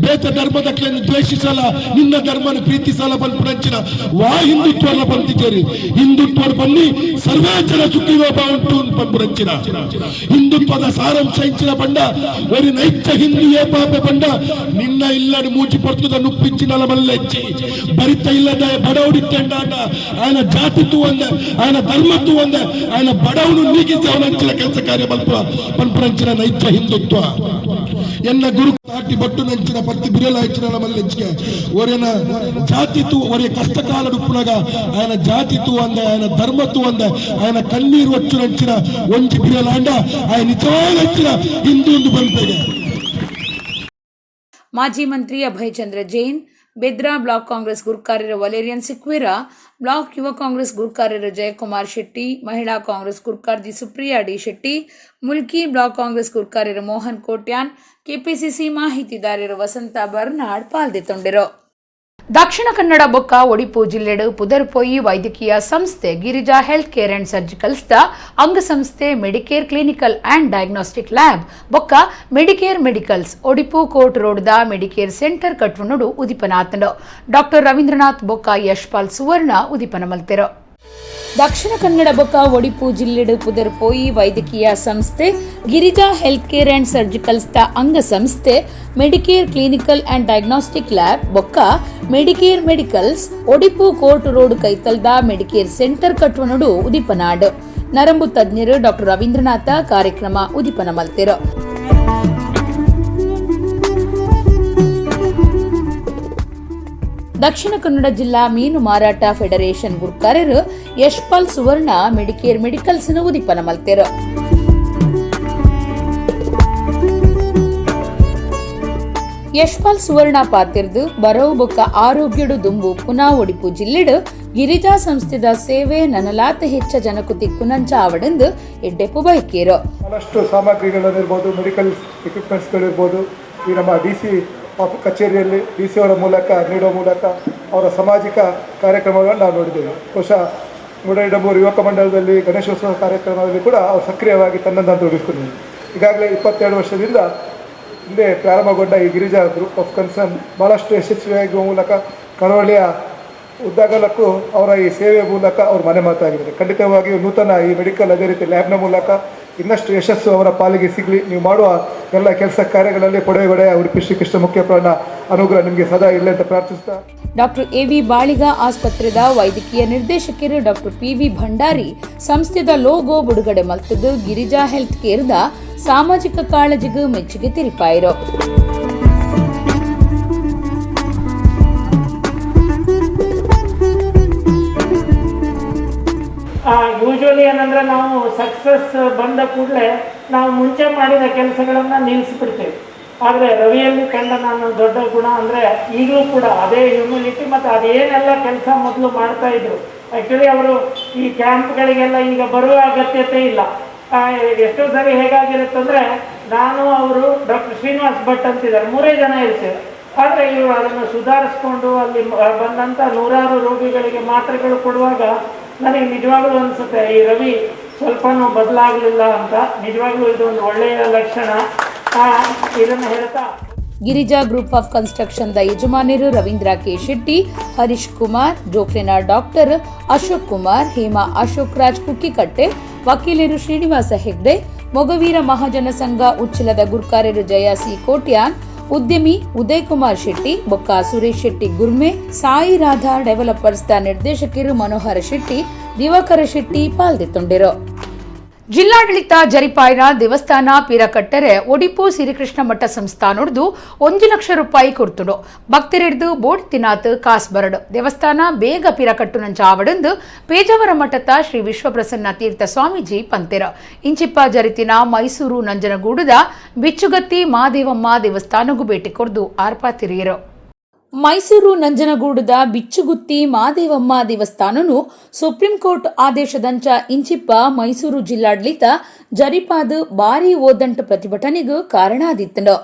ಬೇತ ಧರ್ಮದಕ್ಲೆನ್ ದ್ವೇಷಿಸಲ, ನಿನ್ನ ಧರ್ಮನ ಪ್ರೀತಿಸಲ ಪನ್ಪುನಂಚಿನ ವಾ ಹಿಂದುತ್ವದ ಪಂತಿಚೇರಿ. ಹಿಂದುತ್ವದ ಬನ್ನಿ ಸರ್ವೇ ಜನ ಸುಖಿನೋ ಭವಂತು ಪನ್ಪುನಂಚಿನ ಹಿಂದುತ್ವದ ಸಾರಾಂಶ ಇಂಚಿನ ಬಂಡ ಒರಿ ನೈಜ ಹಿಂದೂ ಪಾಪೆ ಬಂಡ ನಿನ್ನ ಇಲ್ಲದ ಮೂಚಿ ಪರ್ತದ ನುಪ್ಪಿಂಚಿನ ಮಲ್ಲೆಚ್ಚಿ ಬರಿತ ಇಲ್ಲದ ಬಡವಡಿತ್ತೆಂಡ ಆಯನ ಜಾತಿ ತೂವಂದೆ, ಆಯನ ಧರ್ಮ ತೂವಂದೆ, ಆಯನ ಬಡವನು ನೀಗಿಸಿ ಅವನಂಚಿನ ಕೆಲಸ ಕಾರ್ಯ ಬಲ್ಪ ಪನ್ಪುನಂಚಿನ ನೈಜ ಹಿಂದುತ್ವ. ಎನ್ನ ಗುರು ತಾಟಿ ಬಟ್ಟು ನಂಚಿನ ಪತ್ತಿ ಬಿರಲಾಯ್ಚಿನ ಮಲ್ಲೆಚ್ಚಿಗೆ ಒರೆನ ಜಾತಿ ತೂ ಒರೆ ಕಷ್ಟ ಕಾಲ ಉಪ್ಪುನಗ ಆಯನ ಜಾತಿ ತೂ ಅಂದೆ, ಆಯನ ಧರ್ಮ ತೂ ಅಂದೆ, ಆಯನ ಕಣ್ಣೀರು ಒಚ್ಚು ನಂಚಿನ ಒಂಜಿ ಬಿರಲಾಂಡ ಆಯನ ನಿಜವಾದ ಹಿಂದೂ ಒಂದು ಬಂಪೆಗೆ. ಮಾಜಿ ಮಂತ್ರಿ ಅಭಯಚಂದ್ರ ಜೈನ್, ಬೆದ್ರಾ ಬ್ಲಾಕ್ ಕಾಂಗ್ರೆಸ್ ಗುರ್ಕಾರ್ಯರ ವಲೇರಿಯನ್ ಸಿಕ್ವೇರಾ, ಬ್ಲಾಕ್ ಯುವ ಕಾಂಗ್ರೆಸ್ ಗುರ್ಕಾರ್ಯರ ಜಯಕುಮಾರ್ ಶೆಟ್ಟಿ, ಮಹಿಳಾ ಕಾಂಗ್ರೆಸ್ ಗುರ್ಕಾರ್ದಿ ಸುಪ್ರಿಯಾ ಡಿ ಶೆಟ್ಟಿ, ಮುಲ್ಕಿ ಬ್ಲಾಕ್ ಕಾಂಗ್ರೆಸ್ ಗುರ್ಕಾರ್ಯರ ಮೋಹನ್ ಕೋಟ್ಯಾನ್, ಕೆಪಿಸಿಸಿ ಮಾಹಿತಿದಾರರು ವಸಂತ ಬರ್ನಾಡ್ ಪಾಲ್ದೆತೊಂಡಿರು. ದಕ್ಷಿಣ ಕನ್ನಡ ಬೊಕ್ಕ ಒಡಿಪು ಜಿಲ್ಲೆಡು ಪುದರ್ಪೋಯಿ ವೈದ್ಯಕೀಯ ಸಂಸ್ಥೆ Girija health care and surgicals the ಅಂಗಸಂಸ್ಥೆ Medicare clinical and diagnostic lab ಬೊಕ್ಕ Medicare medicals Odipu court road the Medicare centre ಕಟ್ವನುಡು ಉದಿಪನಾತನು. ಡಾಕ್ಟರ್ ರವೀಂದ್ರನಾಥ್ ಬೊಕ್ಕ ಯಶ್ಪಾಲ್ ಸುವರ್ಣ ಉದಿಪನ ಮಲ್ತೆರು. ದಕ್ಷಿಣ ಕನ್ನಡ ಬೊಕ್ಕ ಒಡಿಪು ಜಿಲ್ಲೆಡು ಪುದರ್ಪೋಯಿ ವೈದ್ಯಕೀಯ ಸಂಸ್ಥೆ Girija health care and surgicals the ಅಂಗಸಂಸ್ಥೆ Medicare clinical and diagnostic lab ಬೊಕ್ಕ Medicare medicals Odipu court road ಕೈತಲ್ದ Medicare centre ಕಟ್ವನುಡು ಉದಿಪನಾಡ್. ನರಂಬು ತಜ್ಞರು ಡಾಕ್ಟರ್ ರವೀಂದ್ರನಾಥ ಕಾರ್ಯಕ್ರಮ ಉದಿಪನ ಮಲ್ತೆರು. ದಕ್ಷಿಣ ಕನ್ನಡ ಜಿಲ್ಲಾ ಮೀನು ಮಾರಾಟ ಫೆಡರೇಷನ್ ಗುರ್ಕಾರರು ಯಶ್ಪಾಲ್ ಸುವರ್ಣ ಮೆಡಿಕೇರ್ ಮೆಡಿಕಲ್ಸ್ ಉದಿಪನ ಮಲ್ತೆರು. ಯಶ್ಪಾಲ್ ಸುವರ್ಣ ಪಾತಿರ್ದು ಬರವು ಬೊಕ್ಕ ಆರೋಗ್ಯಡು ದುಂಬು ಪುನಾ ಒಡಿಪು ಜಿಲ್ಲೆಡು ಗಿರಿಜಾ ಸಂಸ್ಥೆದ ಸೇವೆ ನನಲಾತ ಹೆಚ್ಚ ಜನಕು ತಿಕ್ಕುನಂಚ ಆವಡೆಂದು ಎಡ್ಡೆಪು ಬೈಕೇರು. ಬಹಳಷ್ಟು ಸಾಮಗ್ರಿಗಳನ್ನಿರ್ಬೋದು, ಮೆಡಿಕಲ್ ಎಕ್ವಿಪ್ಮೆಂಟ್ಸ್ಗಳಿರ್ಬೋದು, ಈ ನಮ್ಮ ಡಿ ಸಿ ಕಚೇರಿಯಲ್ಲಿ ಡಿ ಸಿ ಅವರ ಮೂಲಕ ನೀಡುವ ಮೂಲಕ ಅವರ ಸಾಮಾಜಿಕ ಕಾರ್ಯಕ್ರಮಗಳನ್ನು ನಾವು ನೋಡಿದ್ದೇವೆ. ಬಹುಶಃ ಮೂಡಲಹಿಡಂಬೂರು ಯುವಕ ಮಂಡಲದಲ್ಲಿ ಗಣೇಶೋತ್ಸವ ಕಾರ್ಯಕ್ರಮದಲ್ಲಿ ಕೂಡ ಅವರು ಸಕ್ರಿಯವಾಗಿ ತನ್ನನ್ನು ತೊಡಗಿಸಿಕೊಂಡಿದ್ದಾರೆ. ಈಗಾಗಲೇ 22 ವರ್ಷದಿಂದ ಹಿಂದೆ ಪ್ರಾರಂಭಗೊಂಡ ಈ ಗಿರಿಜಾ group of concern ಭಾಳಷ್ಟು ಯಶಸ್ವಿಯಾಗುವ ಮೂಲಕ ಕರಾವಳಿಯ ಉದ್ದಗಲಕ್ಕೂ ಅವರ ಈ ಸೇವೆಯ ಮೂಲಕ ಅವರು ಮನೆ ಮಾತಾಗಿದ್ದಾರೆ. ಖಂಡಿತವಾಗಿಯೂ ನೂತನ ಈ ಮೆಡಿಕಲ್ ಅದೇ ರೀತಿ ಲ್ಯಾಬ್ನ ಮೂಲಕ ಇನ್ನಷ್ಟು ಯಶಸ್ಸು ಅವರ ಪಾಲಿಗೆ ಸಿಗಲಿ. ನೀವು ಮಾಡುವ ಎಲ್ಲ ಕೆಲಸ ಕಾರ್ಯಗಳಲ್ಲಿ ಪೊಡೆಗೊಡೆಯ ಉಡುಪಿ ಶ್ರೀಕೃಷ್ಣ ಮುಖ್ಯ ಪ್ರಾಣ ಅನುಗ್ರಹ ನಿಮಗೆ ಸದಾ ಇರಲಿ ಅಂತ ಪ್ರಾರ್ಥಿಸ್ತಾ. ಡಾಕ್ಟರ್ ಎವಿ ಬಾಳಿಗ ಆಸ್ಪತ್ರೆದ ವೈದ್ಯಕೀಯ ನಿರ್ದೇಶಕರು ಡಾಕ್ಟರ್ ಪಿವಿ ಭಂಡಾರಿ ಸಂಸ್ಥೆದ ಲೋಗೋ ಬಿಡುಗಡೆ ಮಲ್ತದ್ದು ಗಿರಿಜಾ ಹೆಲ್ತ್ ಕೇರ್ದ ಸಾಮಾಜಿಕ ಕಾಳಜಿಗೂ ಮೆಚ್ಚುಗೆ ತಿರಿಪಾಯಿರು. ಯೂಶ್ವಲಿ ಏನಂದರೆ ನಾವು ಸಕ್ಸಸ್ ಬಂದ ಕೂಡಲೇ ನಾವು ಮುಂಚೆ ಮಾಡಿದ ಕೆಲಸಗಳನ್ನು ನಿಲ್ಲಿಸ್ಬಿಡ್ತೇವೆ. ಆದರೆ ರವಿಯಲ್ಲಿ ಕಂಡ ನಾನು ದೊಡ್ಡ ಗುಣ ಅಂದರೆ ಈಗಲೂ ಕೂಡ ಅದೇ ಹ್ಯೂಮಿಲಿಟಿ ಮತ್ತು ಅದೇನೆಲ್ಲ ಕೆಲಸ ಮೊದಲು ಮಾಡ್ತಾಯಿದ್ರು. ಆ್ಯಕ್ಚುಲಿ ಅವರು ಈ ಕ್ಯಾಂಪ್ಗಳಿಗೆಲ್ಲ ಈಗ ಬರುವ ಅಗತ್ಯತೆ ಇಲ್ಲ. ಎಷ್ಟೋ ಸರಿ ಹೇಗಾಗಿರುತ್ತಂದರೆ, ನಾನು ಅವರು ಡಾಕ್ಟರ್ ಶ್ರೀನಿವಾಸ್ ಭಟ್ ಅಂತಿದ್ದಾರೆ, 3 ಜನ ಇರ್ತೇವೆ. ಆದರೆ ಇವರು ಅದನ್ನು ಸುಧಾರಿಸ್ಕೊಂಡು ಅಲ್ಲಿ ಬಂದಂಥ ನೂರಾರು ರೋಗಿಗಳಿಗೆ ಮಾತ್ರೆಗಳು ಕೊಡುವಾಗ ನನಗೆ ನಿಜವಾಗ್ಲೂ ಅನಿಸುತ್ತೆ, ಈ ರವಿ ಸ್ವಲ್ಪನೂ ಬದಲಾಗಲಿಲ್ಲ ಅಂತ. ನಿಜವಾಗ್ಲೂ ಇದೊಂದು ಒಳ್ಳೆಯ ಲಕ್ಷಣ. ಇದನ್ನು ಹೇಳ್ತಾ Girija group of construction the ಯಜಮಾನರು ರವೀಂದ್ರ ಕೆ ಶೆಟ್ಟಿ, ಹರೀಶ್ ಕುಮಾರ್, ಜೋಕ್ಲಿನ ಡಾಕ್ಟರ್ ಅಶೋಕ್ ಕುಮಾರ್, ಹೇಮಾ ಅಶೋಕ್ ರಾಜ್ ಕುಕ್ಕಿಕಟ್ಟೆ, ವಕೀಲರು ಶ್ರೀನಿವಾಸ ಹೆಗ್ಡೆ, ಮೊಗವೀರ ಮಹಾಜನ ಸಂಘ ಉಚ್ಚಿಲದ ಗುರ್ಕಾರ್ಯರು ಜಯ ಸಿ ಕೋಟ್ಯಾನ್, ಉದ್ಯಮಿ ಉದಯ್ ಕುಮಾರ್ ಶೆಟ್ಟಿ, ಬೊಕ್ಕ ಸುರೇಶ್ ಶೆಟ್ಟಿ ಗುರ್ಮೆ, ಸಾಯಿ ರಾಧಾ ಡೆವಲಪರ್ಸ್ the ನಿರ್ದೇಶಕರು ಮನೋಹರ ಶೆಟ್ಟಿ, ದಿವಾಕರ ಶೆಟ್ಟಿ ಪಾಲ್ದಿತ್ತೊಂಡಿರು. ಜಿಲ್ಲಾಡಳಿತ ಜರಿಪಾಯನ ದೇವಸ್ಥಾನ ಪೀರಕಟ್ಟರೆ ಒಡಿಪು ಸಿರಿಕೃಷ್ಣ ಮಠ ಸಂಸ್ಥಾನೊಡ್ದು 1 ಲಕ್ಷ ರೂಪಾಯಿ ಕೊಡ್ತುಡು. ಭಕ್ತರಿಡ್ದು ಬೋಡ್ ತಿನಾತ್ ಕಾಸ್ ಬರಡು. ದೇವಸ್ಥಾನ ಬೇಗ ಪೀರಕಟ್ಟು ನಂಚ ಆವಡಂದು ಪೇಜಾವರ ಮಠದ ಶ್ರೀ ವಿಶ್ವಪ್ರಸನ್ನ ತೀರ್ಥ ಸ್ವಾಮೀಜಿ ಪಂತೆರ. ಇಂಚಿಪ್ಪ ಜರಿತಿನ ಮೈಸೂರು ನಂಜನಗೂಡದ ಬಿಚ್ಚುಗತ್ತಿ ಮಾದೇವಮ್ಮ ದೇವಸ್ಥಾನಗೂ ಭೇಟಿ ಕೊಡ್ದು ಆರ್ಪಾತಿರಿಯರು. ಮೈಸೂರು ನಂಜನಗೂಡದ ಬಿಚ್ಚುಗುತ್ತಿ ಮಾದೇವಮ್ಮ ದೇವಸ್ಥಾನನು ಸುಪ್ರೀಂ ಕೋರ್ಟ್ ಆದೇಶದಂಚ ಇಂಚಿಪ್ಪ ಮೈಸೂರು ಜಿಲ್ಲಾಡಳಿತ ಜರಿಪಾದ ಭಾರಿ ಓದಂಟ ಪ್ರತಿಭಟನೆಗೂ ಕಾರಣ ಆದಿತ್ತನು.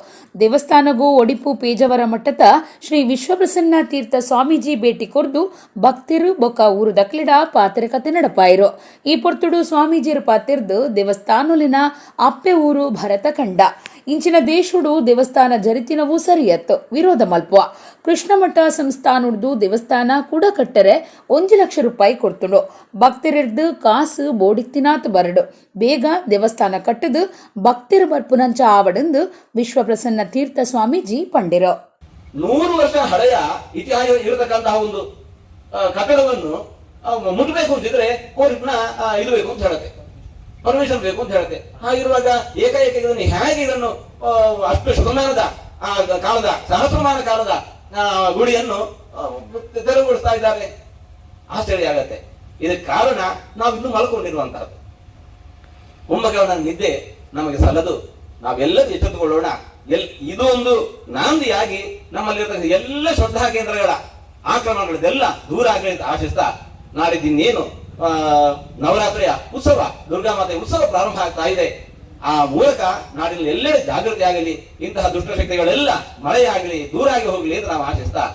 ದೇವಸ್ಥಾನಗೂ ಒಡಿಪು ಪೇಜಾವರ ಮಠದ ಶ್ರೀ ವಿಶ್ವಪ್ರಸನ್ನ ತೀರ್ಥ ಸ್ವಾಮೀಜಿ ಭೇಟಿ ಕೊರ್ದು ಭಕ್ತಿರು ಬೊಕ್ಕ ಊರು ದಕ್ಲಿಡ ಪಾತ್ರೆ ಕತೆ ನಡಪಾಯಿರು. ಈ ಪೊರ್ತುಡು ಸ್ವಾಮೀಜಿಯರು ಪಾತಿರ್ದು ದೇವಸ್ಥಾನಲಿನ ಅಪ್ಪೆ ಊರು ಭರತ ಕಂಡ ಇಂಚಿನ ದೇಶುಡು ದೇವಸ್ಥಾನ ಜರಿತಿನವೂ ಸರಿಯತ್ತು ವಿರೋಧ ಮಲ್ಪುವ. ಕೃಷ್ಣಮಠ ಸಂಸ್ಥಾನುಡ್ದು ದೇವಸ್ಥಾನ ಕೂಡ ಕಟ್ಟರೆ 1 ಲಕ್ಷ ರೂಪಾಯಿ ಕೊಡ್ತುಂಡು. ಭಕ್ತರಿರ್ದು ಕಾಸು ಬೋಡಿತ್ತಿನಾತ್ ಬರಡು. ಬೇಗ ದೇವಸ್ಥಾನ ಕಟ್ಟದು ಭಕ್ತಿರು ಬರ್ಪುನಂಚ ಆವಡಂದು ವಿಶ್ವಪ್ರಸನ್ನ ತೀರ್ಥ ಸ್ವಾಮೀಜಿ ಪಂಡಿರು. 100 ವರ್ಷ ಹಳೆಯ ಇತಿಹಾಸ ಇರತಕ್ಕಂತಹ ಒಂದು ಕಟ್ಟಡವನ್ನು ಮುಟ್ಟಬೇಕು ಅಂತಿದ್ರೆ ಕೋರ್ಟ್ನ ಇದು ಬೇಕು ಅಂತ ಹೇಳುತ್ತೆ, ಪರ್ಮಿಷನ್ ಬೇಕು ಅಂತ ಹೇಳುತ್ತೆ. ಹಾಗಿರುವಾಗ ಏಕಾಏಕಿ ಇದನ್ನು ಹೇಗೆ ಇದನ್ನು ಅಷ್ಟು ಶತಮಾನದ ಕಾಲದ ಸಹಸ್ರಮಾನ ಕಾಲದ ಗುಡಿಯನ್ನು ತೆರವುಗೊಳಿಸ್ತಾ ಇದ್ದಾರೆ. ಆಶ್ಚರ್ಯ ಆಗತ್ತೆ. ಇದಕ್ಕೆ ಕಾರಣ ನಾವು ಇನ್ನೂ ಮಲ್ಕೊಂಡಿರುವಂತಹದ್ದು. ಕುಂಭಕರ್ಣನ ನಿದ್ದೆ ನಮಗೆ ಸಲ್ಲದು. ನಾವೆಲ್ಲರೂ ಎಚ್ಚೆತ್ತುಕೊಳ್ಳೋಣ. ಇದು ಒಂದು ನಾಂದಿಯಾಗಿ ನಮ್ಮಲ್ಲಿರ್ತಕ್ಕಂಥ ಎಲ್ಲ ಶ್ರದ್ಧಾ ಕೇಂದ್ರಗಳ ಆಕ್ರಮಣಗಳದೆಲ್ಲ ದೂರ ಆಗಲಿ ಅಂತ ಆಶಿಸ್ತಾ, ನಾಡಿದ್ದಿನ್ನೇನು ನವರಾತ್ರಿಯ ಉತ್ಸವ, ದುರ್ಗಾ ಮಾತೆಯ ಉತ್ಸವ ಪ್ರಾರಂಭ ಆಗ್ತಾ ಇದೆ. ಆ ಮೂಲಕ ನಾಡಿನಲ್ಲಿ ಎಲ್ಲೆಡೆ ಜಾಗೃತಿ ಆಗಲಿ, ಇಂತಹ ದುಷ್ಟಶಕ್ತಿಗಳೆಲ್ಲ ಮಳೆಯಾಗಲಿ, ದೂರ ಆಗಿ ಹೋಗಲಿ ಅಂತ ನಾವು ಆಶಿಸ್ತಾ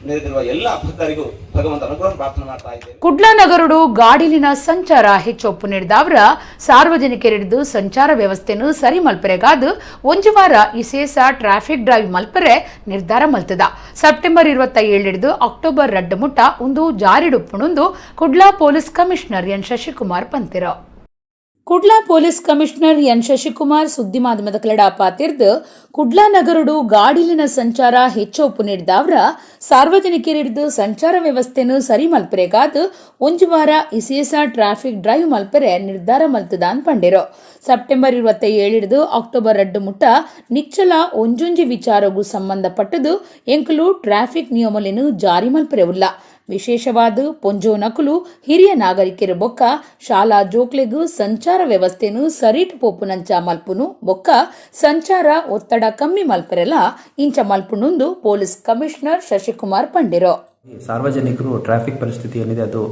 ನೆರೆದಿರುವ ಎಲ್ಲ ಭಕ್ತರಿಗೂ ಭಗವಂತ ಅನುಗ್ರಹ ಪ್ರಾರ್ಥನೆ ಮಾಡ್ತಾ ಇದ್ದೇವೆ. ಕುಡ್ಲ ನಗರಡು ಗಾಡಿಲಿನ ಸಂಚಾರ ಹೆಚ್ಚೊಪ್ಪು ನೀಡಿದವರ ಸಾರ್ವಜನಿಕರಿಡಿದು ಸಂಚಾರ ವ್ಯವಸ್ಥೆಯನ್ನು ಸರಿ ಮಲ್ಪರೆಗಾದು ಒಂದು ವಾರ ಇಸೇಸ ಟ್ರಾಫಿಕ್ ಡ್ರೈವ್ ಮಲ್ಪರೆ ನಿರ್ಧಾರ ಮಲ್ತದ. ಸೆಪ್ಟೆಂಬರ್ 27 ಅಕ್ಟೋಬರ್ 2 ಮುಟ್ಟ ಒಂದು ಜಾರಿಡುಪ್ಪುಣೊಂದು Kudla police commissioner N Shashikumar ಪಂತಿರ. Kudla police commissioner N Shashikumar ಸುದ್ದಿ ಮಾಧ್ಯಮದ ಕಲಡ ಪಾತಿರ್ದು ಕುಡ್ಲಾ ನಗರಡು ಗಾಡಿಲಿನ ಸಂಚಾರ ಹೆಚ್ಚೊಪ್ಪು ನೀಡಿದವರ ಸಾರ್ವಜನಿಕರಿಡಿದು ಸಂಚಾರ ವ್ಯವಸ್ಥೆಯನ್ನು ಸರಿ ಮಲ್ಪರೆಗಾದು ಒಂದು ವಾರ ಇಸೇಸ ಟ್ರಾಫಿಕ್ ಡ್ರೈವ್ ಮಲ್ಪರೆ ನಿರ್ಧಾರ ಮಲ್ತದಾನ್ ಪಂಡಿರು. ಸೆಪ್ಟೆಂಬರ್ 27 ಅಕ್ಟೋಬರ್ 2 ಮುಟ್ಟ ನಿಚ್ಚಲ ಒಂಜೊಂಜಿ ವಿಚಾರಗೂ ಸಂಬಂಧಪಟ್ಟದು ಎಂಕಲು ಟ್ರಾಫಿಕ್ ನಿಯಮಲೇನು ಜಾರಿ ಮಲ್ಪರೆ ಉಲ್ಲ. ವಿಶೇಷವಾದ ಪೊಂಜೋ ನಕಲು ಹಿರಿಯ ನಾಗರಿಕರು ಬೊಕ್ಕ ಶಾಲಾ ಜೋಕ್ಲೆಗು ಸಂಚಾರ ವ್ಯವಸ್ಥೆನು ಸರಿಟ್ ಪೋಪುನಂಚ ಮಲ್ಪುನು ಬೊಕ್ಕ ಸಂಚಾರ ಒತ್ತಡ ಕಮ್ಮಿ ಮಲ್ಪರೆಲ ಇಂಚ ಮಲ್ಪುನುಂದು ಪೊಲೀಸ್ ಕಮಿಷನರ್ ಶಶಿಕುಮಾರ್ ಪಂಡಿರೋ. ಸಾರ್ವಜನಿಕರು ಟ್ರಾಫಿಕ್ ಪರಿಸ್ಥಿತಿ ಏನಿದೆ ಅದು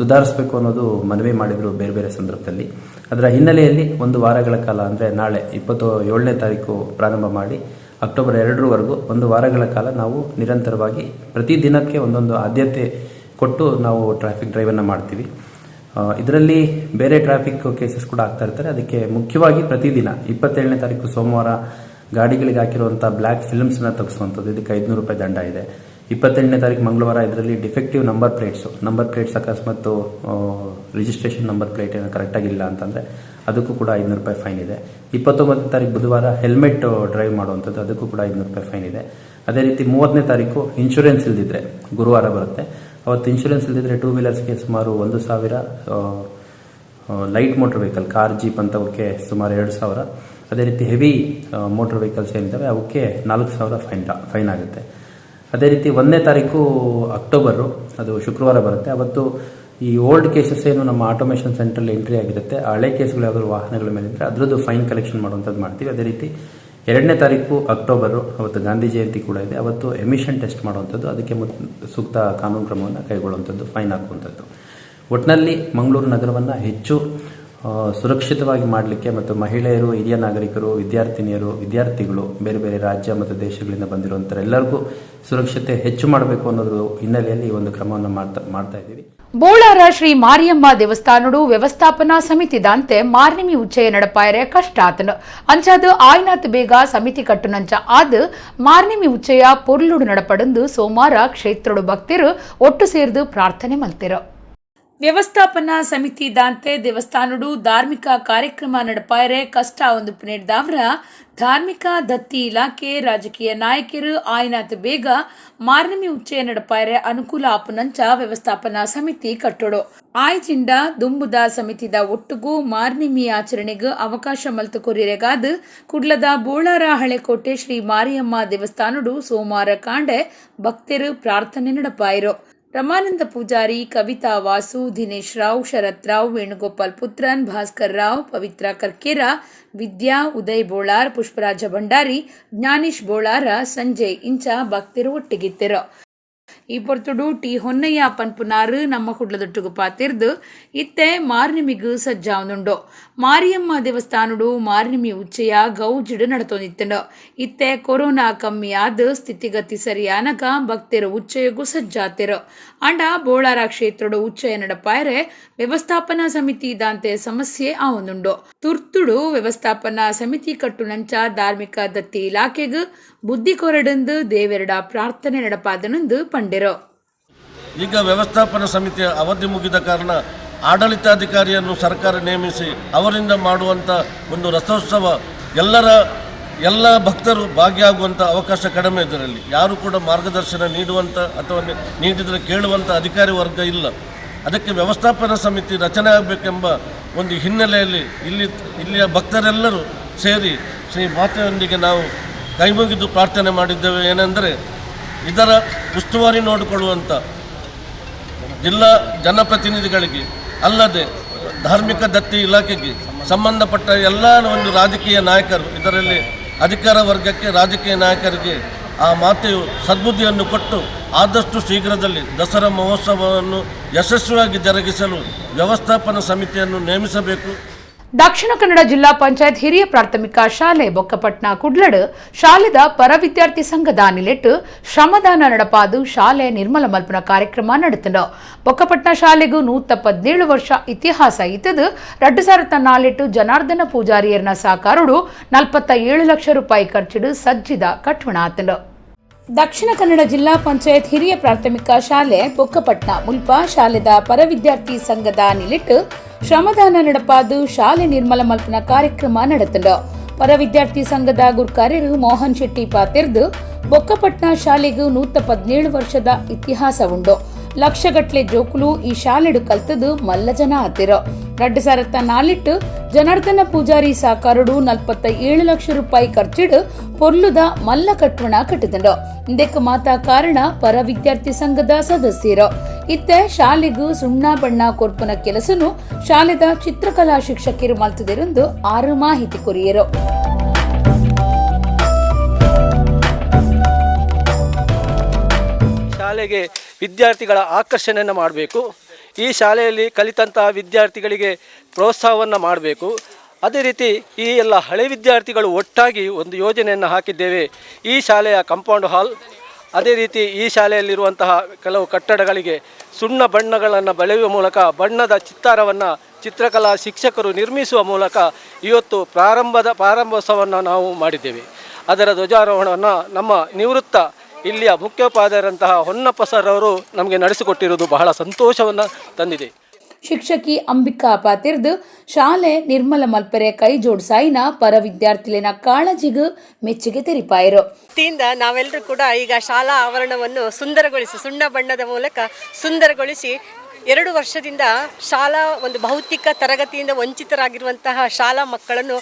ಸುಧಾರಿಸಬೇಕು ಅನ್ನೋದು ಮನವಿ ಮಾಡಿದರು ಬೇರೆ ಬೇರೆ ಸಂದರ್ಭದಲ್ಲಿ. ಅದರ ಹಿನ್ನೆಲೆಯಲ್ಲಿ ಒಂದು ವಾರಗಳ ಕಾಲ, ಅಂದರೆ ನಾಳೆ 27ನೇ ತಾರೀಕು ಪ್ರಾರಂಭ ಮಾಡಿ ಅಕ್ಟೋಬರ್ 2ರವರೆಗೂ ಒಂದು ವಾರಗಳ ಕಾಲ ನಾವು ನಿರಂತರವಾಗಿ ಪ್ರತಿ ದಿನಕ್ಕೆ ಒಂದೊಂದು ಆದ್ಯತೆ ಕೊಟ್ಟು ನಾವು ಟ್ರಾಫಿಕ್ ಡ್ರೈವನ್ನು ಮಾಡ್ತೀವಿ. ಇದರಲ್ಲಿ ಬೇರೆ ಟ್ರಾಫಿಕ್ ಕೇಸಸ್ ಕೂಡ ಆಗ್ತಾ ಇರ್ತಾರೆ. ಅದಕ್ಕೆ ಮುಖ್ಯವಾಗಿ ಪ್ರತಿದಿನ 27ನೇ ತಾರೀಕು ಸೋಮವಾರ ಗಾಡಿಗಳಿಗೆ ಹಾಕಿರುವಂಥ ಬ್ಲ್ಯಾಕ್ ಫಿಲ್ಮ್ಸನ್ನು ತೆಗೆಸುವಂಥದ್ದು, ಇದಕ್ಕೆ 500 ರೂಪಾಯಿ ದಂಡ ಇದೆ. 28ನೇ ತಾರೀಕು ಮಂಗಳವಾರ ಇದರಲ್ಲಿ ಡಿಫೆಕ್ಟಿವ್ ನಂಬರ್ ಪ್ಲೇಟ್ಸ್ ಅಕಸ್ಮಾತ್ ರಿಜಿಸ್ಟ್ರೇಷನ್ ನಂಬರ್ ಪ್ಲೇಟ್ ಏನೋ ಕರೆಕ್ಟಾಗಿಲ್ಲ ಅಂತಂದರೆ ಅದಕ್ಕೂ ಕೂಡ 500 ರೂಪಾಯಿ ಫೈನ್ ಇದೆ. 29ನೇ ತಾರೀಕು ಬುಧವಾರ ಹೆಲ್ಮೆಟ್ ಡ್ರೈವ್ ಮಾಡುವಂಥದ್ದು, ಅದಕ್ಕೂ ಕೂಡ 500 ರೂಪಾಯಿ ಫೈನ್ ಇದೆ. ಅದೇ ರೀತಿ 30ನೇ ತಾರೀಕು ಇನ್ಶೂರೆನ್ಸ್ ಇಲ್ಲದಿದ್ದರೆ ಗುರುವಾರ ಬರುತ್ತೆ, ಅವತ್ತು ಇನ್ಶೂರೆನ್ಸ್ ಇಲ್ಲದಿದ್ದರೆ 2 ವೀಲರ್ಸ್ಗೆ ಸುಮಾರು 1000, light motor vehicle car jeep ಅಂತವಕ್ಕೆ ಸುಮಾರು 2000, ಅದೇ ರೀತಿ ಹೆವಿ ಮೋಟರ್ ವೆಹಿಕಲ್ಸ್ ಏನಿದ್ದಾವೆ ಅವಕ್ಕೆ 4000 ಫೈನ್ ಆಗುತ್ತೆ. ಅದೇ ರೀತಿ 1ನೇ ತಾರೀಕು ಅಕ್ಟೋಬರು, ಅದು ಶುಕ್ರವಾರ ಬರುತ್ತೆ, ಅವತ್ತು ಈ ಓಲ್ಡ್ ಕೇಸಸ್ ಏನು ನಮ್ಮ ಆಟೋಮೇಷನ್ ಸೆಂಟ್ರಲ್ಲಿ ಎಂಟ್ರಿ ಆಗಿರುತ್ತೆ, ಆ ಹಳೆ ಕೇಸ್ಗಳು ಯಾವ್ದಾದ್ರು ವಾಹನಗಳ ಮೇಲೆ ಇದ್ದರೆ ಅದರದ್ದು ಫೈನ್ ಕಲೆಕ್ಷನ್ ಮಾಡುವಂಥದ್ದು ಮಾಡ್ತೀವಿ. ಅದೇ ರೀತಿ 2ನೇ ತಾರೀಕು ಅಕ್ಟೋಬರು, ಅವತ್ತು ಗಾಂಧಿ ಜಯಂತಿ ಕೂಡ ಇದೆ, ಅವತ್ತು ಎಮಿಷನ್ ಟೆಸ್ಟ್ ಮಾಡುವಂಥದ್ದು, ಅದಕ್ಕೆ ಸೂಕ್ತ ಕಾನೂನು ಕ್ರಮವನ್ನು ಕೈಗೊಳ್ಳುವಂಥದ್ದು, ಫೈನ್ ಹಾಕುವಂಥದ್ದು. ಒಟ್ಟಿನಲ್ಲಿ ಮಂಗಳೂರು ನಗರವನ್ನು ಹೆಚ್ಚು ಸುರಕ್ಷಿತವಾಗಿ ಮಾಡಲಿಕ್ಕೆ ಮತ್ತು ಮಹಿಳೆಯರು, ಹಿರಿಯ ನಾಗರಿಕರು, ವಿದ್ಯಾರ್ಥಿನಿಯರು, ವಿದ್ಯಾರ್ಥಿಗಳು, ಬೇರೆ ಬೇರೆ ರಾಜ್ಯ ಮತ್ತು ದೇಶಗಳಿಂದ ಬಂದಿರುವಂಥ ಎಲ್ಲರಿಗೂ ಸುರಕ್ಷತೆ ಹೆಚ್ಚು ಮಾಡಬೇಕು ಅನ್ನೋದ್ರ ಹಿನ್ನೆಲೆಯಲ್ಲಿ ಈ ಒಂದು ಕ್ರಮವನ್ನು ಮಾಡ್ತಾ ಇದ್ದೀವಿ. ಬೋಳಾರ ಶ್ರೀ ಮಾರಿಯಮ್ಮ ದೇವಸ್ಥಾನಡು ವ್ಯವಸ್ಥಾಪನಾ ಸಮಿತಿದಂತೆ ಮಾರ್ನಿಮಿ ಉಚ್ಚಯ ನಡಪಾಯರೆ ಕಷ್ಟ ಆತನು. ಅಂಚಾದ ಆಯ್ನಾತ್ ಬೇಗ ಸಮಿತಿ ಕಟ್ಟುನಂಚ ಆದ ಮಾರ್ನಿಮಿ ಉಚ್ಚಯ ಪೊರ್ಲುಡು ನಡಪಡಂದು ಸೋಮಾರ ಕ್ಷೇತ್ರಡು ಭಕ್ತರು ಒಟ್ಟು ಸೇರ್ದು ಪ್ರಾರ್ಥನೆ ಮಲ್ತಿರು. ವ್ಯವಸ್ಥಾಪನಾ ಸಮಿತಿ ದಾಂತೆ ದೇವಸ್ಥಾನಡು ಧಾರ್ಮಿಕ ಕಾರ್ಯಕ್ರಮ ನಡಪಾಯರೆ ಕಷ್ಟ ಒಂದು ಪುನೇಡ್ದಾವ್ರ ಧಾರ್ಮಿಕ ದತ್ತಿ ಇಲಾಖೆ ರಾಜಕೀಯ ನಾಯಕರು ಆಯ್ನಾತ್ ಬೇಗ ಮಾರ್ನಿಮಿ ಉಚ್ಚಯ ನಡಪಾಯರೆ ಅನುಕೂಲ ಆಪುನಂಚ ವ್ಯವಸ್ಥಾಪನಾ ಸಮಿತಿ ಕಟ್ಟೋಡು. ಆಯ್ಜಿಂಡ ದುಂಬುದ ಸಮಿತಿದ ಒಟ್ಟುಗೂ ಮಾರ್ನಿಮಿ ಆಚರಣೆಗೆ ಅವಕಾಶ ಮಲ್ತು ಕೊರಿರೆಗಾದ ಕುಡ್ಲದ ಬೋಳಾರ ಹಳೆಕೋಟೆ ಶ್ರೀ ಮಾರಿಯಮ್ಮ ದೇವಸ್ಥಾನಡು ಸೋಮವಾರ ಕಾಂಡೆ ಭಕ್ತರು ಪ್ರಾರ್ಥನೆ ನಡಪಾಯರು. ರಮಾನಂದ ಪೂಜಾರಿ, ಕವಿತಾ ವಾಸು, ದಿನೇಶ್ ರಾವ್, ಶರತ್ ರಾವ್, ವೇಣುಗೋಪಾಲ್ ಪುತ್ರನ್, ಭಾಸ್ಕರ್ ರಾವ್, ಪವಿತ್ರ ಕರ್ಕೇರ, ವಿದ್ಯಾ, ಉದಯ್ ಬೋಳಾರ್, ಪುಷ್ಪರಾಜ ಭಂಡಾರಿ, ಜ್ಞಾನೇಶ್ ಬೋಳಾರ, ಸಂಜಯ್ ಇಂಚ ಭಕ್ತರು ಒಟ್ಟಿಗಿತ್ತಿರು. ಈ ಪೊರ್ತುಡು ಟಿ ಹೊನ್ನಯ್ಯ ಪನ್ಪುನಾರು ನಮ್ಮ ಕುಡ್ಲದೊಟ್ಟುಗು ಪಾತಿರ್ದು ಇತ್ತೆ ಮಾರ್ನಿಮಿಗು ಸಜ್ಜಾವನುಂಡು. ಮಾರಿಯಮ್ಮ ದೇವಸ್ಥಾನಡು ಮಾರ್ನಿಮಿ ಉಚ್ಚಯ ಗೌಜಿಡು ನಡತೊಂದಿತ್ತಂಡು. ಇತ್ತೆ ಕೊರೋನಾ ಕಮ್ಮಿ ಆದ ಸ್ಥಿತಿಗತಿ ಸರಿಯಾನಗ ಭಕ್ತರು ಉಚ್ಚಯಗೂ ಸಜ್ಜಾತಿರು. ಅಂಡ ಬೋಳಾರ ಕ್ಷೇತ್ರಡು ಉಚ್ಚಯ ನಡಪಾಯರೆ ವ್ಯವಸ್ಥಾಪನಾ ಸಮಿತಿ ದಾಂತೆ ಸಮಸ್ಯೆ ಆವನುಂಡು. ತುರ್ತುಡು ವ್ಯವಸ್ಥಾಪನಾ ಸಮಿತಿ ಕಟ್ಟುನಂಚ ಧಾರ್ಮಿಕ ದತ್ತಿ ಇಲಾಖೆಗೆ ಬುದ್ಧಿ ಕೊರಡಂದು ದೇವೆರಡ ಪ್ರಾರ್ಥನೆ ನಡಪಾದನಂದು ಪಂಡಿರು. ಈಗ ವ್ಯವಸ್ಥಾಪನಾ ಸಮಿತಿಯ ಅವಧಿ ಮುಗಿದ ಕಾರಣ ಆಡಳಿತಾಧಿಕಾರಿಯನ್ನು ಸರ್ಕಾರ ನೇಮಿಸಿ ಅವರಿಂದ ಮಾಡುವಂಥ ಒಂದು ರಥೋತ್ಸವ ಎಲ್ಲ ಭಕ್ತರು ಭಾಗಿಯಾಗುವಂಥ ಅವಕಾಶ ಕಡಿಮೆ. ಇದರಲ್ಲಿ ಯಾರು ಕೂಡ ಮಾರ್ಗದರ್ಶನ ನೀಡುವಂಥ ಅಥವಾ ನೀಡಿದರೆ ಕೇಳುವಂಥ ಅಧಿಕಾರಿ ವರ್ಗ ಇಲ್ಲ. ಅದಕ್ಕೆ ವ್ಯವಸ್ಥಾಪನಾ ಸಮಿತಿ ರಚನೆ ಆಗಬೇಕೆಂಬ ಒಂದು ಹಿನ್ನೆಲೆಯಲ್ಲಿ ಇಲ್ಲಿಯ ಭಕ್ತರೆಲ್ಲರೂ ಸೇರಿ ಶ್ರೀ ಮಾತೆಯೊಂದಿಗೆ ನಾವು ಕೈಮುಗಿದು ಪ್ರಾರ್ಥನೆ ಮಾಡಿದ್ದೇವೆ. ಏನೆಂದರೆ ಇದರ ಉಸ್ತುವಾರಿ ನೋಡಿಕೊಳ್ಳುವಂಥ ಜಿಲ್ಲಾ ಜನಪ್ರತಿನಿಧಿಗಳಿಗೆ ಅಲ್ಲದೆ ಧಾರ್ಮಿಕ ದತ್ತಿ ಇಲಾಖೆಗೆ ಸಂಬಂಧಪಟ್ಟ ಎಲ್ಲ ಒಂದು ರಾಜಕೀಯ ನಾಯಕರು, ಇದರಲ್ಲಿ ಅಧಿಕಾರ ವರ್ಗಕ್ಕೆ ರಾಜಕೀಯ ನಾಯಕರಿಗೆ ಆ ಮಾತೆಯು ಸದ್ಬುದ್ಧಿಯನ್ನು ಕೊಟ್ಟು ಆದಷ್ಟು ಶೀಘ್ರದಲ್ಲಿ ದಸರಾ ಮಹೋತ್ಸವವನ್ನು ಯಶಸ್ವಿಯಾಗಿ ಜರುಗಿಸಲು ವ್ಯವಸ್ಥಾಪನಾ ಸಮಿತಿಯನ್ನು ನೇಮಿಸಬೇಕು. ದಕ್ಷಿಣ ಕನ್ನಡ ಜಿಲ್ಲಾ ಪಂಚಾಯತ್ ಹಿರಿಯ ಪ್ರಾಥಮಿಕ ಶಾಲೆ ಬೊಕ್ಕಪಟ್ನ ಕುಡ್ಲಡು ಶಾಲೆದ ಪರ ವಿದ್ಯಾರ್ಥಿ ಸಂಘದ ನಿಲೆಟ್ಟು ಶ್ರಮದಾನ ನಡಪಾದು ಶಾಲೆ ನಿರ್ಮಲ ಮಲ್ಪನ ಕಾರ್ಯಕ್ರಮ ನಡೆತಂಡು. ಬೊಕ್ಕಪಟ್ನ ಶಾಲೆಗೂ 117 ವರ್ಷ ಇತಿಹಾಸ ಇತ್ತದು 2004 ಜನಾರ್ದನ ಪೂಜಾರಿಯರ್ನ ಸಾಕಾರುಡು 47 ಲಕ್ಷ ರೂಪಾಯಿ ಖರ್ಚಿಡು ಸಜ್ಜಿದ ಕಟ್ವಣ ಆತಂಡು. ದಕ್ಷಿಣ ಕನ್ನಡ ಜಿಲ್ಲಾ ಪಂಚಾಯತ್ ಹಿರಿಯ ಪ್ರಾಥಮಿಕ ಶಾಲೆ ಬೊಕ್ಕಪಟ್ನ ಮುಲ್ಪ ಶಾಲೆದ ಪರ ವಿದ್ಯಾರ್ಥಿ ಸಂಘದ ನಿಲೆಟ್ಟು ಶ್ರಮದಾನ ನಡಪಾದು ಶಾಲೆ ನಿರ್ಮಲ ಮಲ್ಪನ ಕಾರ್ಯಕ್ರಮ ನಡೆತಂಡು. ಪರ ವಿದ್ಯಾರ್ಥಿ ಸಂಘದ ಗುರ್ಕಾರ್ಯರು ಮೋಹನ್ ಶೆಟ್ಟಿ ಪಾತಿರ್ದು ಬೊಕ್ಕಪಟ್ನ ಶಾಲೆಗೂ 117 ವರ್ಷದ ಇತಿಹಾಸ ಉಂಡು. ಲಕ್ಷಗಟ್ಲೆ ಜೋಕುಲು ಈ ಶಾಲೆಡು ಕಲ್ತದು ಮಲ್ಲ ಜನ ಆತಿರೋ. 2004 ಜನಾರ್ದನ ಪೂಜಾರಿ ಸಾಕಾರುಡು 47 ಲಕ್ಷ ರೂಪಾಯಿ ಖರ್ಚಿಡು ಪೊರ್ಲುದ ಮಲ್ಲ ಕಟ್ವಣ ಕಟ್ಟಿದಂಡು. ಇದಕ್ಕೆ ಮಾತಾ ಕಾರಣ ಪರ ವಿದ್ಯಾರ್ಥಿ ಸಂಘದ ಸದಸ್ಯರು. ಇತ್ತೆ ಶಾಲೆಗೂ ಸುಣ್ಣ ಬಣ್ಣ ಕೊರ್ಪುನ ಕೆಲಸನು ಶಾಲೆದ ಚಿತ್ರಕಲಾ ಶಿಕ್ಷಕಿರು ಮಲ್ತದಿರೆಂದು 6 ಮಾಹಿತಿ ಕೊರಿಯರು. ಶಾಲೆಗೆ ವಿದ್ಯಾರ್ಥಿಗಳ ಆಕರ್ಷಣೆಯನ್ನು ಮಾಡಬೇಕು. ಈ ಶಾಲೆಯಲ್ಲಿ ಕಲಿತಂತಹ ವಿದ್ಯಾರ್ಥಿಗಳಿಗೆ ಪ್ರೋತ್ಸಾಹವನ್ನು ಮಾಡಬೇಕು. ಅದೇ ರೀತಿ ಈ ಎಲ್ಲ ಹಳೆ ವಿದ್ಯಾರ್ಥಿಗಳು ಒಟ್ಟಾಗಿ ಒಂದು ಯೋಜನೆಯನ್ನು ಹಾಕಿದ್ದೇವೆ. ಈ ಶಾಲೆಯ ಕಾಂಪೌಂಡ್ ಹಾಲ್, ಅದೇ ರೀತಿ ಈ ಶಾಲೆಯಲ್ಲಿರುವಂತಹ ಕೆಲವು ಕಟ್ಟಡಗಳಿಗೆ ಸುಣ್ಣ ಬಣ್ಣಗಳನ್ನು ಬಳೆಯುವ ಮೂಲಕ ಬಣ್ಣದ ಚಿತ್ತಾರವನ್ನು ಚಿತ್ರಕಲಾ ಶಿಕ್ಷಕರು ನಿರ್ಮಿಸುವ ಮೂಲಕ ಇವತ್ತು ಪ್ರಾರಂಭೋತ್ಸವವನ್ನು ನಾವು ಮಾಡಿದ್ದೇವೆ. ಅದರ ಧ್ವಜಾರೋಹಣವನ್ನು ನಮ್ಮ ನಿವೃತ್ತ ಇಲ್ಲಿಯ ಮುಖ್ಯೋಪಾಧ್ಯಾಯರಂತಹ ಹೊನ್ನಪ್ಪ ಸರ್ ಅವರು ನಮಗೆ ನಡೆಸಿಕೊಟ್ಟಿರುವುದು ಬಹಳ ಸಂತೋಷವನ್ನು ತಂದಿದೆ. ಶಿಕ್ಷಕಿ ಅಂಬಿಕಾ ಪಾತಿರ್ದು ಶಾಲೆ ನಿರ್ಮಲ ಮಲ್ಪೆರೆ ಕೈ ಜೋಡ್ಸಾಯಿನ ಪರ ವಿದ್ಯಾರ್ಥಿಲಿನ ಕಾಳಜಿಗು ಮೆಚ್ಚುಗೆ ತೆರಿಪಾಯರು. ನಾವೆಲ್ಲರೂ ಕೂಡ ಈಗ ಶಾಲಾ ಆವರಣವನ್ನು ಸುಂದರಗೊಳಿಸಿ ಸುಣ್ಣ ಬಣ್ಣದ ಮೂಲಕ ಸುಂದರಗೊಳಿಸಿ 2 ವರ್ಷದಿಂದ ಶಾಲಾ ಒಂದು ಭೌತಿಕ ತರಗತಿಯಿಂದ ವಂಚಿತರಾಗಿರುವಂತಹ ಶಾಲಾ ಮಕ್ಕಳನ್ನು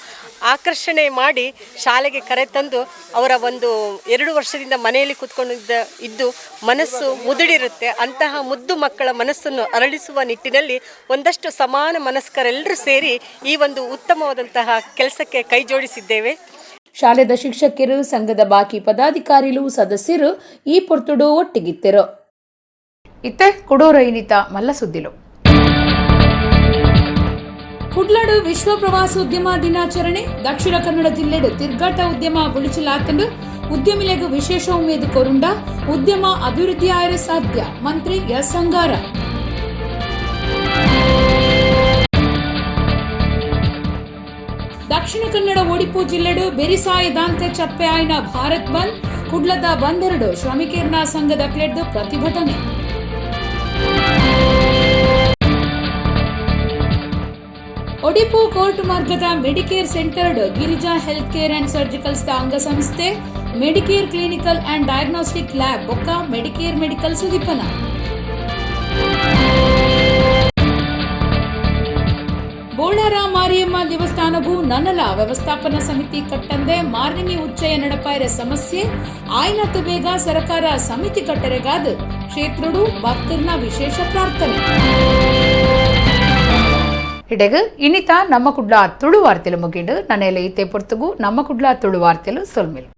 ಆಕರ್ಷಣೆ ಮಾಡಿ ಶಾಲೆಗೆ ಕರೆತಂದು ಅವರ ಒಂದು 2 ವರ್ಷದಿಂದ ಮನೆಯಲ್ಲಿ ಕೂತ್ಕೊಂಡಿದ್ದ ಇದ್ದು ಮನಸ್ಸು ಮುದುಡಿರುತ್ತೆ. ಅಂತಹ ಮುದ್ದು ಮಕ್ಕಳ ಮನಸ್ಸನ್ನು ಅರಳಿಸುವ ನಿಟ್ಟಿನಲ್ಲಿ ಒಂದಷ್ಟು ಸಮಾನ ಮನಸ್ಕರೆಲ್ಲರೂ ಸೇರಿ ಈ ಒಂದು ಉತ್ತಮವಾದಂತಹ ಕೆಲಸಕ್ಕೆ ಕೈ ಜೋಡಿಸಿದ್ದೇವೆ. ಶಾಲೆದ ಶಿಕ್ಷಕರು, ಸಂಘದ ಬಾಕಿ ಪದಾಧಿಕಾರಿಗಳು, ಸದಸ್ಯರು ಈ ಪೊರ್ತುಡು ಒಟ್ಟಿಗಿತ್ತರು. ಇತ್ತೆ ಕೊಡೋರೈನಿತ ಮಲ್ಲ ಸುದ್ದಿಲು. ಕುಡ್ಲಡು ವಿಶ್ವ ಪ್ರವಾಸೋದ್ಯಮ ದಿನಾಚರಣೆ. ದಕ್ಷಿಣ ಕನ್ನಡ ಜಿಲ್ಲೆಡು ತಿರ್ಗಾಟ ಉದ್ಯಮ ಬುಳಿಚಲಾತಂಡು. ಉದ್ಯಮಿಲೆಗ್ ವಿಶೇಷ ಉಮೇದು ಕೊರುಂಡ ಉದ್ಯಮ ಅಭಿವೃದ್ಧಿ ಆಯರೆ ಸಾಧ್ಯ. ಮಂತ್ರಿ ಎಸ್ ಅಂಗಾರ. ದಕ್ಷಿಣ ಕನ್ನಡ ಒಡಿಪು ಜಿಲ್ಲೆಡು ಬೆರಿಸಾಯ ದಾಂತೆ ಚಪ್ಪೆ ಆಯ್ನ ಭಾರತ್ ಬಂದ್. ಕುಡ್ಲದ ಬಂದೆರಡು ಶ್ರಮಿಕೇರ್ನ ಸಂಘದ ಕ್ಲೆಡ್ದು ಪ್ರತಿಭಟನೆ. ಒಡಿಪು ಕೋರ್ಟ್ ಮಾರ್ಗದ Medicare centred Girija health care and surgicals ಅಂಗಸಂಸ್ಥೆ Medicare clinical and diagnostic lab ಬೊಕ್ಕ ಮೆಡಿಕೇರ್ ಮೆಡಿಕಲ್ ಸುದೀಪನ. ಬೋಳಾರ ಮಾರಿಯಮ್ಮ ದೇವಸ್ಥಾನಗೂ ನನಲ ವ್ಯವಸ್ಥಾಪನಾ ಸಮಿತಿ ಕಟ್ಟಂದೆ ಮಾರ್ನಿಮಿ ಉಚ್ಚಯ ನಡಪಾಯರ ಸಮಸ್ಯೆ ಆಯ್ನತು ಬೇಗ ಸರ್ಕಾರ ಸಮಿತಿ ಕಟ್ಟರೆಗಾದ ಕ್ಷೇತ್ರಡು ಭಕ್ತರ್ನ ವಿಶೇಷ ಪ್ರಾರ್ಥನೆ. ಇಡೆಗ್ ಇನಿತ ನಮ್ಮ ಕುಡ್ಲ ತುಳು ವಾರ್ತೆಲು ಮುಗಿಂಡು. ನನ್ನೆಲೆ ಇತ್ತೆ ಪೊರ್ತುಗು ನಮ್ಮ ಕುಡ್ಲ ತುಳು ವಾರ್ತೆಲು ಸೊಲ್ಮೆಲು.